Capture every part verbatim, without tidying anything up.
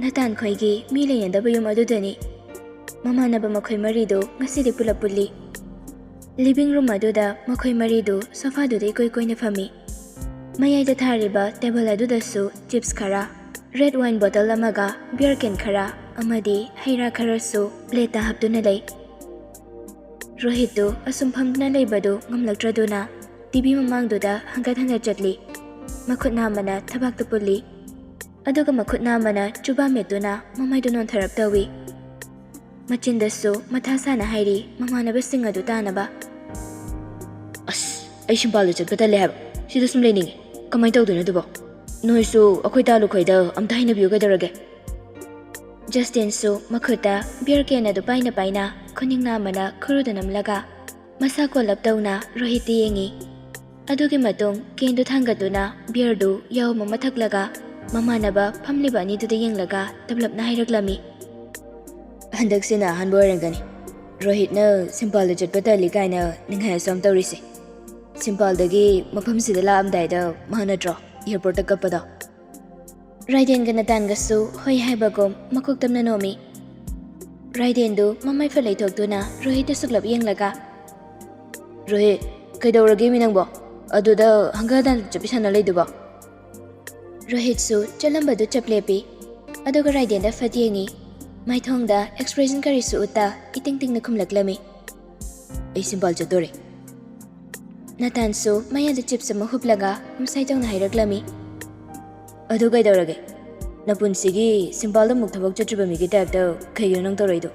ꯅꯇꯥꯟ ꯈꯣꯏꯒꯤ ꯃꯤ ꯂꯩꯅꯗꯕ ꯌꯨꯝ ꯑꯗꯨꯗꯅꯤ꯫ ꯃꯃꯥꯟꯅꯕ ꯃꯈꯣꯏ ꯃꯔꯤꯗꯨ ꯉꯁꯤꯗꯤ ꯄꯨꯂꯞ ꯄꯨꯜꯂꯤ꯫ ꯂꯤꯚꯤꯡ ꯔꯨꯝ ꯑꯗꯨꯗ ꯃꯈꯣꯏ ꯃꯔꯤꯗꯨ ꯁꯣꯐꯥꯗꯨꯗ ꯏꯀꯣꯏ ꯀꯣꯏꯅ ꯐꯝꯃꯤ꯫ ꯃꯌꯥꯏꯗ ꯊꯥꯔꯤꯕ ꯇꯦꯕꯜ ꯑꯗꯨꯗꯁꯨ ꯆꯤꯞꯁ ꯈꯔ, ꯔꯦꯗ ꯋꯥꯏꯟ ꯕꯣꯇꯜ ꯑꯃꯒ ꯕꯤꯌꯔ ꯀꯦꯟ ꯈꯔ ꯑꯃꯗꯤ ꯍꯩ ꯔꯥ ꯈꯔꯁꯨ ꯄ꯭ꯂꯦꯠꯇ ꯍꯥꯞꯇꯨꯅ ꯂꯩ꯫ ꯔꯣꯍꯤꯠꯇꯨ ꯑꯁꯨꯝ ꯐꯝꯗꯨꯅ ꯂꯩꯕꯗꯨ ꯉꯝꯂꯛꯇ꯭ꯔꯗꯨꯅ ꯇꯤꯚꯤ ꯃꯃꯥꯡꯗꯨꯗ ꯍꯟꯒꯠ ꯍꯟꯗ ꯆꯠꯂꯤ꯫ ꯃꯈꯨꯠ ꯅꯥꯝꯃꯅ ꯊꯕꯥꯛꯇ ꯄꯨꯜꯂꯤ꯫ ꯑꯗꯨꯒ ꯃꯈꯨꯠ ꯅꯥꯝꯃꯅ ꯆꯨꯕꯥ ꯃꯦꯠꯇꯨꯅ ꯃꯃꯥꯏꯗꯨ ꯅꯣꯟꯊꯔꯞ ꯇꯧꯏ꯫ ꯃꯆꯤꯟꯗꯁꯨ ꯃꯊꯥ ꯁꯥꯅ ꯍꯥꯏꯔꯤ ꯃꯃꯥꯟꯅꯕꯁꯤꯡ ꯑꯗꯨ ꯇꯥꯅꯕ꯫ "ꯑꯁ, ꯑꯩ ꯁꯤꯝꯄꯥꯜꯗ ꯆꯠꯄ ꯇꯜꯂꯦ ꯍꯥꯏꯕ꯫ ꯁꯤꯗ ꯁꯨꯝ ꯂꯩꯅꯤꯡꯉꯦ꯫ ꯀꯃꯥꯏꯅ ꯇꯧꯗꯣꯏꯅꯣ ꯑꯗꯨꯕꯣ? ꯅꯣꯏꯁꯨ ꯑꯩꯈꯣꯏ ꯇꯥꯂꯨ ꯈꯣꯏꯗ ꯑꯝꯇ ꯍꯥꯏꯅꯕꯤꯌꯨ ꯀꯩꯗꯧꯔꯒꯦ?" ꯖꯁꯇꯤꯟꯁꯨ ꯃꯈꯨꯠꯇ ꯕꯤꯌꯔ ꯀꯦꯟ ꯑꯗꯨ ꯄꯥꯏꯅ ꯄꯥꯏꯅ ꯈꯨꯅꯤꯡ ꯅꯥꯝꯃꯅ ꯈꯨꯔꯨꯗ ꯅꯝꯂꯒ ꯃꯁꯥ ꯀꯣꯜꯂꯞ ꯇꯧꯅ ꯔꯣꯍꯤꯠꯇ ꯌꯦꯡꯉꯤ꯫ ꯑꯗꯨꯒꯤ ꯃꯇꯨꯡ ꯀꯦꯟꯗꯨ ꯊꯥꯡꯒꯠꯇꯨꯅ ꯕꯤꯌꯔꯗꯨ ꯌꯥꯎ ꯑꯃ ꯊꯛꯂꯒ ꯃꯃꯥꯟꯅꯕ ꯐꯝꯂꯤꯕ ꯑꯅꯤꯗꯨꯗ ꯌꯦꯡꯂꯒ ꯇꯞꯂꯞꯅ ꯍꯥꯏꯔꯛꯂꯝꯃꯤ꯫ "ꯍꯟꯗꯛꯁꯤꯅ ꯑꯍꯥꯟꯕ ꯑꯣꯏꯔꯝꯒꯅꯤ ꯔꯣꯍꯤꯠꯅ ꯁꯤꯝꯄꯥꯜꯗ ꯆꯠꯄ ꯇꯜꯂꯤ ꯀꯥꯏꯅ ꯅꯤꯡꯍꯥꯏ ꯑꯁꯨꯝ ꯇꯧꯔꯤꯁꯦ꯫ ꯁꯤꯝꯄꯥꯜꯗꯒꯤ ꯃꯐꯝꯁꯤꯗ ꯂꯥꯛꯑꯝꯗꯥꯏꯗ ꯃꯥ ꯅꯠꯇ꯭ꯔꯣ ꯑꯦꯌꯔꯄꯣꯔꯠꯇ ꯀꯞꯄꯗꯣ?" ꯔꯥꯏꯗꯦꯟꯒ ꯅꯇꯥꯟꯒꯁꯨ ꯍꯣꯏ ꯍꯥꯏꯕꯒꯨꯝ ꯃꯀꯣꯛ ꯇꯝꯅ ꯅꯣꯝꯃꯤ꯫ ꯔꯥꯏꯗꯦꯟꯗꯨ ꯃꯃꯥꯏ ꯐꯠ ꯂꯩꯊꯣꯛꯇꯨꯅ ꯔꯣꯍꯤꯠꯇ ꯁꯨꯛꯂꯞ ꯌꯦꯡꯂꯒ, "ꯔꯣꯍꯤꯠ, ꯀꯩꯗꯧꯔꯒꯦ ꯃꯤ ꯅꯪꯕꯣ? ꯑꯗꯨꯗ ꯍꯪꯒꯠ ꯍꯟꯗ ꯆꯠꯄꯤ ꯁꯥꯟꯅ ꯂꯩꯗꯨꯕꯣ?" ꯔꯣꯍꯤꯠꯁꯨ ꯆꯠꯂꯝꯕꯗꯨ ꯆꯞ ꯂꯦꯞꯄꯤ꯫ ꯑꯗꯨꯒ ꯔꯥꯏꯗꯦꯟꯗ ꯐꯠ ꯌꯦꯡꯉꯤ꯫ ꯃꯥꯏꯊꯣꯡꯗ ꯑꯦꯛꯁꯄ꯭ꯔꯦꯁꯟ ꯀꯔꯤꯁꯨ ꯎꯠꯇ ꯏꯇꯤꯡ ꯇꯤꯡꯅ ꯈꯨꯝꯂꯛꯂꯝꯃꯤ꯫ "ꯑꯩ ꯁꯤꯝꯄꯥꯜ ꯆꯠꯇꯣꯔꯦ꯫" ꯅꯇꯥꯟꯁꯨ ꯃꯌꯥꯗ ꯆꯤꯞꯁ ꯑꯃ ꯍꯨꯞꯂꯒ ꯎꯝꯁꯥꯏ ꯇꯧꯅ ꯍꯥꯏꯔꯛꯂꯝꯃꯤ꯫ "ꯑꯗꯨ ꯀꯩꯗꯧꯔꯒꯦ? ꯅꯄꯨꯟꯁꯤꯒꯤ ꯁꯤꯝꯄꯥꯜꯗ ꯑꯃꯨꯛ ꯊꯕꯛ ꯆꯠꯇ꯭ꯔꯤꯕ ꯃꯤꯒꯤ ꯇꯥꯏꯞꯇ ꯀꯩꯒꯤꯅꯣ ꯅꯪ ꯇꯧꯔꯛꯏꯗꯣ?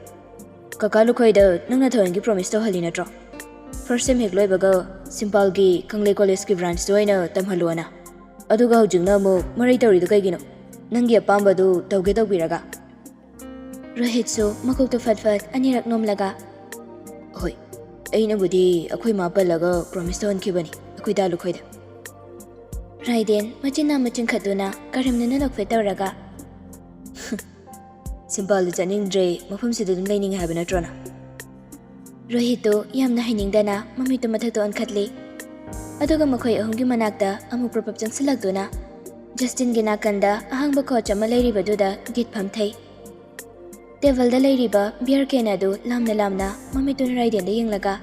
ꯀꯀꯥ ꯂꯨꯈꯣꯏꯗ ꯅꯪꯅ ꯊꯑꯣꯏꯒꯤ ꯄ꯭ꯔꯣꯃꯤꯁ ꯇꯧꯍꯜꯂꯤ ꯅꯠꯇ꯭ꯔꯣ? ꯐꯥꯔꯁ ꯁꯦꯝ ꯍꯦꯛ ꯂꯣꯏꯕꯒ ꯁꯤꯝꯄꯥꯜꯒꯤ ꯀꯪꯂꯩ ꯀꯣꯂꯦꯖꯀꯤ ꯕ꯭ꯔꯥꯟꯁꯇ ꯑꯣꯏꯅ ꯇꯝꯍꯜꯂꯣꯅ꯫ ꯑꯗꯨꯒ ꯍꯧꯖꯤꯛꯅ ꯑꯃꯨꯛ ꯃꯔꯩ ꯇꯧꯔꯤꯗꯣ ꯀꯩꯒꯤꯅꯣ? ꯅꯪꯒꯤ ꯑꯄꯥꯝꯕꯗꯨ ꯇꯧꯒꯦ ꯇꯧꯕꯤꯔꯒ?" ꯔꯣꯍꯤꯠꯁꯨ ꯃꯀꯣꯛꯇꯨ ꯐꯠ ꯐꯠ ꯑꯅꯤꯔꯛ ꯅꯣꯝꯂꯒ, "ꯍꯣꯏ, ꯑꯩꯅꯕꯨꯗꯤ ꯑꯩꯈꯣꯏ ꯃꯥ ꯄꯜꯂꯒ ꯄ꯭ꯔꯣꯃꯤꯁ ꯇꯧꯍꯟꯈꯤꯕꯅꯤ ꯑꯩꯈꯣꯏ ꯗꯥ ꯂꯨꯈꯣꯏꯗ꯫" ꯔꯥꯏꯗꯦꯟ ꯃꯆꯤꯟ ꯅꯥꯝꯃ ꯆꯤꯡꯈꯠꯇꯨꯅ ꯀꯔꯦꯝꯅꯅ ꯅꯣꯛꯐꯦꯠ ꯇꯧꯔꯒ, "ꯁꯤꯝꯄꯥꯜꯗ ꯆꯠꯅꯤꯡꯗ꯭ꯔꯦ, ꯃꯐꯝꯁꯤꯗ ꯑꯗꯨꯝ ꯂꯩꯅꯤꯡꯉꯦ ꯍꯥꯏꯕ ꯅꯠꯇ꯭ꯔꯣ ꯅꯪ?" ꯔꯣꯍꯤꯠꯇꯨ ꯌꯥꯝꯅ ꯍꯩꯅꯤꯡꯗꯅ ꯃꯃꯤꯠꯇꯨ ꯃꯊꯛꯇ ꯑꯣꯟꯈꯠꯂꯤ꯫ ꯑꯗꯨꯒ ꯃꯈꯣꯏ ꯑꯍꯨꯝꯒꯤ ꯃꯅꯥꯛꯇ ꯑꯃꯨꯛ ꯄ꯭ꯔꯞ ꯄ꯭ꯔꯞ ꯆꯪꯁꯤꯜꯂꯛꯇꯨꯅ, ꯖꯁꯇꯤꯟꯒꯤ ꯅꯥꯀꯟꯗ ꯑꯍꯥꯡꯕ ꯀꯣꯆ ꯑꯃ ꯂꯩꯔꯤꯕꯗꯨꯗ ꯒꯤꯠ ꯐꯝꯊꯩ꯫ ꯇꯦꯕꯜꯗ ꯂꯩꯔꯤꯕ ꯕꯤꯌꯔ ꯀꯦꯟ ꯑꯗꯨ ꯂꯥꯝꯅ ꯂꯥꯝꯅ ꯃꯃꯤꯠꯇꯨꯅ ꯔꯥꯏꯗꯦꯟꯗ ꯌꯦꯡꯂꯒ,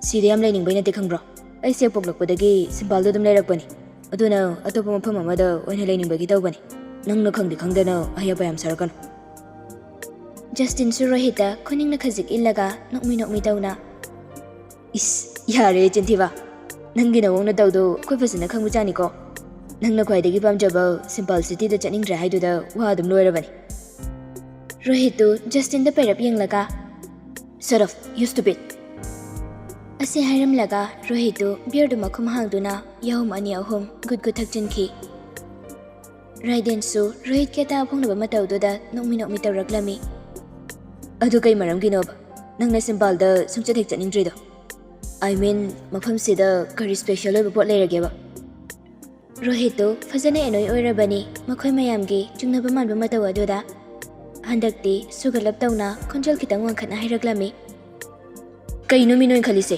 "ꯁꯤꯗ ꯌꯥꯝ ꯂꯩꯅꯤꯡꯕꯩ ꯅꯠꯇꯦ, ꯈꯪꯕ꯭ꯔꯣ? ꯑꯩꯁꯦ ꯄꯣꯛꯂꯛꯄꯗꯒꯤ ꯁꯤꯝꯄꯥꯜꯗ ꯑꯗꯨꯝ ꯂꯩꯔꯛꯄꯅꯤ꯫ ꯑꯗꯨꯅ ꯑꯇꯣꯞꯄ ꯃꯐꯝ ꯑꯃꯗ ꯑꯣꯏꯅ ꯂꯩꯅꯤꯡꯕꯒꯤ ꯇꯧꯕꯅꯤ꯫ ꯅꯪꯅ ꯈꯪꯗꯤ ꯈꯪꯗꯅ ꯑꯍꯩ ꯑꯄꯥ ꯌꯥꯝ ꯁꯥꯔꯛꯀꯅꯨ꯫" ꯖꯁꯇꯤꯟꯁꯨ ꯔꯣꯍꯤꯠꯇ ꯈꯨꯅꯤꯡꯅ ꯈꯖꯤꯛ ꯏꯜꯂꯒ ꯅꯣꯛꯃꯤ ꯅꯣꯛꯃꯤ ꯇꯧꯅ, "ꯏꯁ, ꯌꯥꯔꯦ ꯆꯤꯟꯊꯤꯕ꯫ ꯅꯪꯒꯤ ꯅꯑꯣꯡ ꯅꯇꯧꯗꯣ ꯑꯩꯈꯣꯏ ꯐꯖꯅ ꯈꯪꯕꯖꯥꯠꯅꯤꯀꯣ꯫ ꯅꯪꯅ ꯈ꯭ꯋꯥꯏꯗꯒꯤ ꯄꯥꯝꯖꯕ ꯁꯤꯝꯄꯥꯜ ꯁꯤꯇꯤꯗ ꯆꯠꯅꯤꯡꯗ꯭ꯔꯦ ꯍꯥꯏꯗꯨꯗ ꯋꯥ ꯑꯗꯨꯝ ꯂꯣꯏꯔꯕꯅꯤ꯫" ꯔꯣꯍꯤꯠꯇꯨ ꯖꯁꯇꯤꯟꯗ ꯄꯩꯔꯞ ꯌꯦꯡꯂꯒ, "Shut up, you stupid!" ꯑꯁꯤ ꯍꯥꯏꯔꯝꯂꯒ ꯔꯣꯍꯤꯠꯇꯨ ꯕꯤꯌꯔꯗꯨ ꯃꯈꯨꯝ ꯍꯥꯡꯗꯨꯅ ꯌꯥꯍꯨꯝ ꯑꯅꯤ ꯑꯍꯨꯝ ꯒꯨꯠ ꯒꯨꯠ ꯊꯛꯆꯤꯟꯈꯤ꯫ ꯔꯥꯏꯗꯦꯟꯁꯨ ꯔꯣꯍꯤꯠꯀꯤ ꯑꯇꯥ ꯑꯐꯣꯡꯅꯕ ꯃꯇꯧꯗꯨꯗ ꯅꯣꯛꯃꯤ ꯅꯣꯛꯃꯤ ꯇꯧꯔꯛꯂꯝꯃꯤ꯫ "ꯑꯗꯨ ꯀꯩ ꯃꯔꯝꯒꯤꯅꯣꯕ ꯅꯪꯅ ꯁꯤꯝꯄꯥꯜꯗ ꯁꯨꯡꯆꯠ ꯍꯦꯛ ꯆꯠꯅꯤꯡꯗ꯭ꯔꯤꯗꯣ? I mean, ꯃꯐꯝꯁꯤꯗ ꯀꯔꯤ ꯁ꯭ꯄꯦꯁꯦꯜ ꯑꯣꯏꯕ ꯄꯣꯠ ꯂꯩꯔꯒꯦꯕ?" ꯔꯣꯍꯤꯠꯇꯨ ꯐꯖꯅ ꯑꯦꯅꯣꯏ ꯑꯣꯏꯔꯕꯅꯤ ꯃꯈꯣꯏ ꯃꯌꯥꯝꯒꯤ ꯆꯨꯡꯅꯕ ꯃꯥꯟꯕ ꯃꯇꯧ ꯑꯗꯨꯗ꯫ ꯍꯟꯗꯛꯇꯤ ꯁꯨꯒꯠꯂꯞ ꯇꯧꯅ ꯈꯣꯟꯖꯦꯜ ꯈꯤꯇꯪ ꯋꯥꯡꯈꯠꯅ ꯍꯥꯏꯔꯛꯂꯝꯃꯤ꯫ "ꯀꯩꯅꯣ ꯃꯤ ꯅꯣꯏ ꯈꯜꯂꯤꯁꯦ?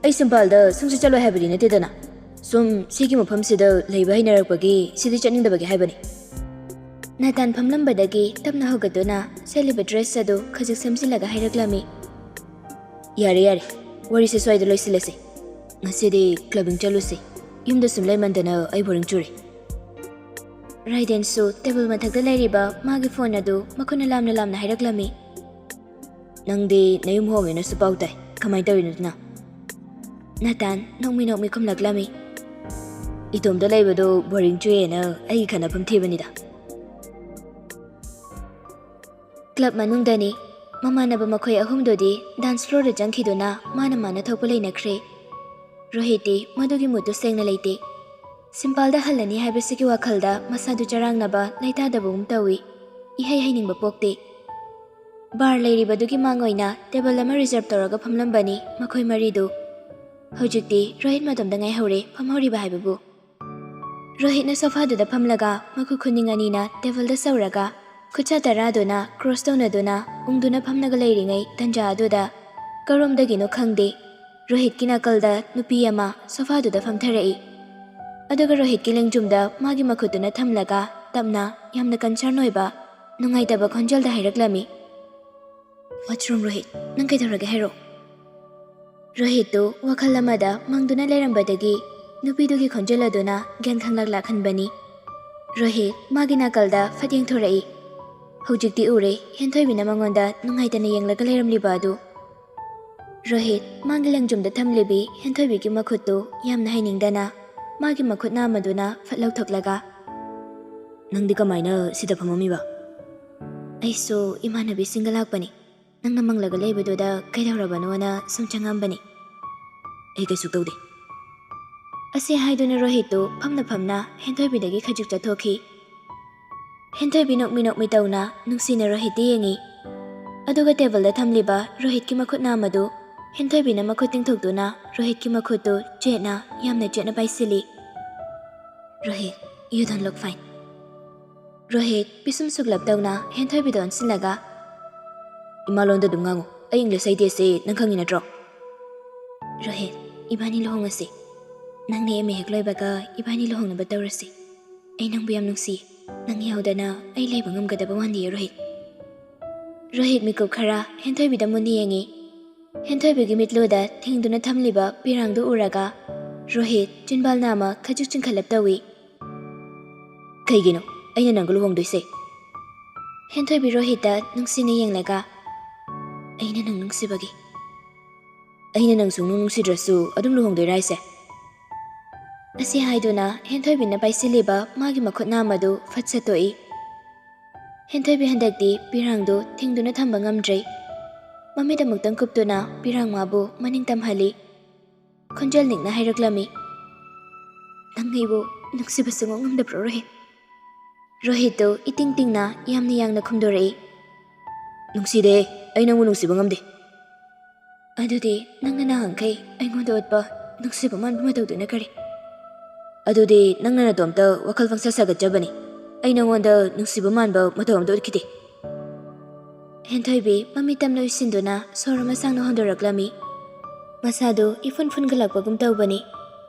ꯑꯩ ꯁꯤꯝꯄꯥꯜꯗ ꯁꯨꯡꯆꯠ ꯆꯠꯂꯣꯏ ꯍꯥꯏꯕꯗꯤ ꯅꯠꯇꯦꯗꯅ꯫ ꯁꯨꯝ ꯁꯤꯒꯤ ꯃꯐꯝꯁꯤꯗ ꯂꯩꯕ ꯍꯩꯅꯔꯛꯄꯒꯤ ꯁꯤꯗꯤ ꯆꯠꯅꯤꯡꯗꯕꯒꯤ ꯍꯥꯏꯕꯅꯤ꯫" ꯅꯥꯇꯥꯟ ꯐꯝꯂꯝꯕꯗꯒꯤ ꯇꯞꯅ ꯍꯧꯒꯠꯇꯨꯅ ꯁꯦꯠꯂꯤꯕ ꯗ꯭ꯔꯦꯁ ꯑꯗꯨ ꯈꯖꯤꯛ ꯁꯦꯝꯖꯤꯜꯂꯒ ꯍꯥꯏꯔꯛꯂꯝꯃꯤ꯫ "ꯌꯥꯔꯦ, ꯌꯥꯔꯦ, ꯋꯥꯔꯤꯁꯦ ꯁ꯭ꯋꯥꯏꯗ ꯂꯣꯏꯁꯤꯜꯂꯁꯤ꯫ ꯉꯁꯤꯗꯤ ꯀ꯭ꯂꯕꯤꯡ ꯆꯠꯂꯨꯁꯤ꯫ ꯌꯨꯝꯗ ꯁꯨꯝ ꯂꯩꯃꯟꯗꯅ ꯑꯩ ꯕꯣꯔꯤꯡ ꯆꯨꯔꯦ꯫" ꯔꯥꯏꯗꯦꯟꯁꯨ ꯇꯦꯕꯜ ꯃꯊꯛꯇ ꯂꯩꯔꯤꯕ ꯃꯥꯒꯤ ꯐꯣꯟ ꯑꯗꯨ ꯃꯈꯨꯠꯅ ꯂꯥꯝꯅ ꯂꯥꯝꯅ ꯍꯥꯏꯔꯛꯂꯝꯃꯤ꯫ "ꯅꯪꯗꯤ ꯅꯌꯨꯝ ꯍꯣꯡꯉꯦꯅꯁꯨ ꯄꯥꯎ ꯇꯥꯏ꯫ ꯀꯃꯥꯏꯅ ꯇꯧꯔꯤꯅꯣ ꯑꯗꯨꯅ?" ꯅꯥꯇꯥꯟ ꯅꯣꯛꯃꯤ ꯅꯣꯛꯃꯤ ꯈꯨꯝꯂꯛꯂꯝꯃꯤ꯫ "ꯏꯇꯣꯝꯇ ꯂꯩꯕꯗꯣ ꯕꯣꯔꯤꯡ ꯆꯨꯏꯌꯦꯅ ꯑꯩꯒꯤ ꯈꯟꯅꯐꯝ ꯊꯤꯕꯅꯤꯗ꯫" ꯀ꯭ꯂꯕ ꯃꯅꯨꯡꯗꯅꯤ꯫ ꯃꯃꯥꯟꯅꯕ ꯃꯈꯣꯏ ꯑꯍꯨꯝꯗꯨꯗꯤ ꯗꯥꯟꯁ ꯐ꯭ꯂꯣꯔꯗ ꯆꯪꯈꯤꯗꯨꯅ ꯃꯥꯅ ꯃꯥꯅ ꯊꯣꯛꯄ ꯂꯩꯅꯈ꯭ꯔꯦ꯫ ꯔꯣꯍꯤꯠꯇꯤ ꯃꯗꯨꯒꯤ ꯃꯨꯠꯇꯨ ꯁꯦꯡꯅ ꯂꯩꯇꯦ꯫ ꯁꯤꯝꯄꯥꯜꯗ ꯍꯜꯂꯅꯤ ꯍꯥꯏꯕꯁꯤꯒꯤ ꯋꯥꯈꯜꯗ ꯃꯁꯥꯗꯨ ꯆꯔꯥꯡꯅꯕ ꯂꯩꯇꯥꯗꯕꯒꯨꯝ ꯇꯧꯏ꯫ ꯏꯍꯩ ꯍꯩꯅꯤꯡꯕ ꯄꯣꯛꯇꯦ꯫ ꯕꯥꯔ ꯂꯩꯔꯤꯕꯗꯨꯒꯤ ꯃꯥꯡ ꯑꯣꯏꯅ ꯇꯦꯕꯜ ꯑꯃ ꯔꯤꯖꯔꯚ ꯇꯧꯔꯒ ꯐꯝꯂꯝꯕꯅꯤ ꯃꯈꯣꯏ ꯃꯔꯤꯗꯨ꯫ ꯍꯧꯖꯤꯛꯇꯤ ꯔꯣꯍꯤꯠ ꯃꯇꯣꯝꯗ ꯉꯥꯏꯍꯧꯔꯦ ꯐꯝꯍꯧꯔꯤꯕ ꯍꯥꯏꯕꯕꯨ꯫ ꯔꯣꯍꯤꯠꯅ ꯁꯣꯐꯥꯗꯨꯗ ꯐꯝꯂꯒ ꯃꯈꯨꯠ ꯈꯨꯅꯤꯡ ꯑꯅꯤꯅ ꯇꯦꯕꯜꯗ ꯁꯧꯔꯒ ꯈꯨꯠꯁꯥ ꯇꯔꯥꯗꯨꯅ ꯀ꯭ꯔꯣꯁ ꯇꯧꯅꯗꯨꯅ ꯎꯪꯗꯨꯅ ꯐꯝꯂꯒ ꯂꯩꯔꯤꯉꯩ ꯇꯟꯖꯥ ꯑꯗꯨꯗ ꯀꯔꯣꯝꯗꯒꯤꯅꯣ ꯈꯪꯗꯦ, ꯔꯣꯍꯤꯠꯀꯤ ꯅꯥꯀꯜꯗ ꯅꯨꯄꯤ ꯑꯃ ꯁꯣꯐꯥꯗꯨꯗ ꯐꯝꯊꯔꯛꯏ꯫ ꯑꯗꯨꯒ ꯔꯣꯍꯤꯠꯀꯤ ꯂꯦꯡꯖꯨꯝꯗ ꯃꯥꯒꯤ ꯃꯈꯨꯠꯇꯨꯅ ꯊꯝꯂꯒ ꯇꯞꯅ, ꯌꯥꯝꯅ concern ꯑꯣꯏꯕ, ꯅꯨꯡꯉꯥꯏꯇꯕ ꯈꯣꯟꯖꯦꯜꯗ ꯍꯥꯏꯔꯛꯂꯝꯃꯤ, "What's wrong, ꯔꯣꯍꯤꯠ? ꯅꯪ ꯀꯩꯗꯧꯔꯒꯦ? ꯍꯥꯏꯔꯛꯑꯣ꯫" ꯔꯣꯍꯤꯠꯇꯨ ꯋꯥꯈꯜ ꯑꯃꯗ ꯃꯪꯗꯨꯅ ꯂꯩꯔꯝꯕꯗꯒꯤ ꯅꯨꯄꯤꯗꯨꯒꯤ ꯈꯣꯟꯖꯦꯜ ꯑꯗꯨꯅ ꯒ꯭ꯌꯥꯟ ꯈꯪꯂꯛ ꯂꯥꯛꯍꯟꯕꯅꯤ꯫ ꯔꯣꯍꯤꯠ ꯃꯥꯒꯤ ꯅꯥꯀꯜꯗ ꯐꯠ ꯌꯦꯡꯊꯣꯔꯛꯏ꯫ ꯍꯧꯖꯤꯛꯇꯤ ꯎꯔꯦ ꯍꯦꯟꯊꯣꯏꯕꯤꯅ ꯃꯉꯣꯟꯗ ꯅꯨꯡꯉꯥꯏꯇꯅ ꯌꯦꯡꯂꯒ ꯂꯩꯔꯝꯂꯤꯕ ꯑꯗꯨ꯫ ꯔꯣꯍꯤꯠ ꯃꯥꯒꯤ ꯂꯦꯡꯖꯨꯝꯗ ꯊꯝꯂꯤꯕꯤ ꯍꯦꯟꯊꯣꯏꯕꯤꯒꯤ ꯃꯈꯨꯠꯇꯨ ꯌꯥꯝꯅ ꯍꯩꯅꯤꯡꯗꯅ ꯃꯥꯒꯤ ꯃꯈꯨꯠ ꯅꯥꯝꯃꯗꯨꯅ ꯐꯠ ꯂꯧꯊꯣꯛꯂꯒ, "ꯅꯪꯗꯤ ꯀꯃꯥꯏꯅ ꯁꯤꯗ ꯐꯝꯃꯝꯃꯤꯕ?" "ꯑꯩꯁꯨ ꯏꯃꯥꯟꯅꯕꯤꯁꯤꯡꯒ ꯂꯥꯛꯄꯅꯤ꯫ ꯅꯪꯅ ꯃꯪꯂꯒ ꯂꯩꯕꯗꯨꯗ ꯀꯩꯗꯧꯔꯕꯅꯣꯅ ꯁꯨꯝ ꯆꯪꯉꯝꯕꯅꯤ꯫" "ꯑꯩ ꯀꯩꯁꯨ ꯇꯧꯗꯦ꯫" ꯑꯁꯤ ꯍꯥꯏꯗꯨꯅ ꯔꯣꯍꯤꯠꯇꯨ ꯐꯝꯅ ꯐꯝꯅ ꯍꯦꯟꯊꯣꯏꯕꯤꯗꯒꯤ ꯈꯖꯤꯛ ꯆꯠꯊꯣꯛꯈꯤ꯫ ꯍꯦꯟꯊꯣꯏꯕꯤ ꯅꯣꯛꯃꯤ ꯅꯣꯛꯃꯤ ꯇꯧꯅ ꯅꯨꯡꯁꯤꯅ ꯔꯣꯍꯤꯠꯇ ꯌꯦꯡꯉꯤ꯫ ꯑꯗꯨꯒ ꯇꯦꯕꯜꯗ ꯊꯝꯂꯤꯕ ꯔꯣꯍꯤꯠꯀꯤ ꯃꯈꯨꯠ ꯅꯥꯝꯃꯗꯨ ꯍꯦꯟꯊꯣꯏꯕꯤꯅ ꯃꯈꯨꯠ ꯇꯤꯡꯊꯣꯛꯇꯨꯅ ꯔꯣꯍꯤꯠꯀꯤ ꯃꯈꯨꯠꯇꯨ ꯆꯦꯠꯅ, ꯌꯥꯝꯅ ꯆꯦꯠꯅ ꯄꯥꯏꯁꯤꯜꯂꯤ꯫ "Rohit, you don't look fine꯫" Rohit ꯄꯤꯁꯨꯝ ꯁꯨꯛꯂꯞ ꯇꯧꯅ ꯍꯦꯟꯊꯣꯏꯕꯤꯗ ꯑꯣꯟꯁꯤꯜꯂꯒ, "ꯏꯃꯥ ꯂꯣꯟꯗ ꯑꯗꯨꯝ ꯉꯥꯡꯉꯨ, ꯑꯩ ꯏꯪꯂꯤꯁ ꯍꯩꯇꯦꯁꯦ ꯅꯪ ꯈꯪꯉꯤ ꯅꯠꯇ꯭ꯔꯣ?" "ꯔꯣꯍꯤꯠ, ꯏꯕꯥꯅꯤ ꯂꯨꯍꯣꯡꯉꯁꯤ꯫ ꯅꯪꯅ ꯑꯦꯝ ꯑꯦ ꯍꯦꯛ ꯂꯣꯏꯕꯒ ꯏꯕꯥꯅꯤ ꯂꯨꯍꯣꯡꯅꯕ ꯇꯧꯔꯁꯤ꯫ ꯑꯩ ꯅꯪꯕꯨ ꯌꯥꯝ ꯅꯨꯡꯁꯤ꯫ ꯅꯪ ꯌꯥꯎꯗꯅ ꯑꯩ ꯂꯩꯕ ꯉꯝꯒꯗꯕ ꯃꯥꯟꯗꯦ, ꯔꯣꯍꯤꯠ꯫" ꯔꯣꯍꯤꯠ ꯃꯤꯀꯨꯞ ꯈꯔ ꯍꯦꯟꯊꯣꯏꯕꯤꯗ ꯃꯨꯟꯅ ꯌꯦꯡꯉꯤ꯫ ꯍꯦꯟꯊꯣꯏꯕꯤꯒꯤ ꯃꯤꯠꯂꯨꯗ ꯊꯦꯡꯗꯨꯅ ꯊꯝꯂꯤꯕ ꯄꯤꯔꯥꯡꯗꯨ ꯎꯔꯒ ꯔꯣꯍꯤꯠ ꯆꯤꯟꯕꯥꯜ ꯅꯥꯝꯃ ꯈꯖꯤꯛ ꯆꯤꯡꯈꯠꯂꯞ ꯇꯧꯏ꯫ "ꯀꯩꯒꯤꯅꯣ ꯑꯩꯅ ꯅꯪꯒ ꯂꯨꯍꯣꯡꯗꯣꯏꯁꯦ?" ꯍꯦꯟꯊꯣꯏꯕꯤ ꯔꯣꯍꯤꯠꯇ ꯅꯨꯡꯁꯤꯅ ꯌꯦꯡꯂꯒ, "ꯑꯩꯅ ꯅꯪ ꯅꯨꯡꯁꯤꯕꯒꯤ꯫" "ꯑꯩꯅ ꯅꯪ ꯁꯨꯡꯅꯨꯡ ꯅꯨꯡꯁꯤꯗ꯭ꯔꯁꯨ ꯑꯗꯨꯝ ꯂꯨꯍꯣꯡꯗꯣꯏꯔꯥ ꯍꯥꯏꯁꯦ?" ꯑꯁꯤ ꯍꯥꯏꯗꯨꯅ ꯍꯦꯟꯊꯣꯏꯕꯤꯅ ꯄꯥꯏꯁꯤꯜꯂꯤꯕ ꯃꯥꯒꯤ ꯃꯈꯨꯠ ꯅꯥꯝꯃꯗꯨ ꯐꯠ ꯁꯠꯇꯣꯛꯏ꯫ ꯍꯦꯟꯊꯣꯏꯕꯤ ꯍꯟꯗꯛꯇꯤ ꯄꯤꯔꯥꯡꯗꯨ ꯊꯤꯡꯗꯨꯅ ꯊꯝꯕ ꯉꯝꯗ꯭ꯔꯦ꯫ ꯃꯃꯤꯠ ꯑꯃꯨꯛꯇꯪ ꯀꯨꯞꯇꯨꯅ ꯄꯤꯔꯥꯡ ꯃꯥꯕꯨ ꯃꯅꯤꯡ ꯇꯝꯍꯜꯂꯤ꯫ ꯈꯣꯟꯖꯦꯜ ꯅꯤꯛꯅ ꯍꯥꯏꯔꯛꯂꯝꯃꯤ, "ꯅꯪ ꯑꯩꯕꯨ ꯅꯨꯡꯁꯤꯕ ꯁꯨꯡꯉꯝ ꯉꯝꯗꯕ꯭ꯔꯣ, ꯔꯣꯍꯤꯠ?" ꯔꯣꯍꯤꯠꯇꯨ ꯏꯇꯤꯡ ꯇꯤꯡꯅ ꯌꯥꯝꯅ ꯌꯥꯡꯅ ꯈꯨꯝꯗꯣꯔꯛꯏ, "ꯅꯨꯡꯁꯤꯗꯦ, ꯑꯩ ꯅꯪꯕꯨ ꯅꯨꯡꯁꯤꯕ ꯉꯝꯗꯦ꯫" "ꯑꯗꯨꯗꯤ ꯅꯪꯅ ꯅꯍꯥꯟꯈꯩ ꯑꯩꯉꯣꯟꯗ ꯎꯠꯄ ꯅꯨꯡꯁꯤꯕ ꯃꯥꯟꯕ ꯃꯇꯧꯗꯨꯅ ꯀꯔꯤ?" "ꯑꯗꯨꯗꯤ ꯅꯪꯅ ꯅꯇꯣꯝꯇ ꯋꯥꯈꯜ ꯄꯪꯁꯥ ꯁꯥꯒꯠꯆꯕꯅꯤ꯫ ꯑꯩ ꯅꯉꯣꯟꯗ ꯅꯨꯡꯁꯤꯕ ꯃꯥꯟꯕ ꯃꯇꯧ ꯑꯝꯇ ꯎꯠꯈꯤꯗꯦ꯫" ꯍꯦꯟꯊꯣꯏꯕꯤ ꯃꯃꯤꯠ ꯇꯝꯅ ꯎꯏꯁꯤꯟꯗꯨꯅ ꯁꯣꯔ ꯑꯃ ꯁꯥꯡꯅ ꯍꯣꯟꯗꯣꯔꯛꯂꯝꯃꯤ꯫ ꯃꯁꯥꯗꯨ ꯏꯐꯨꯟ ꯐꯨꯟꯒꯠꯂꯛꯄꯒꯨꯝ ꯇꯧꯕꯅꯤ꯫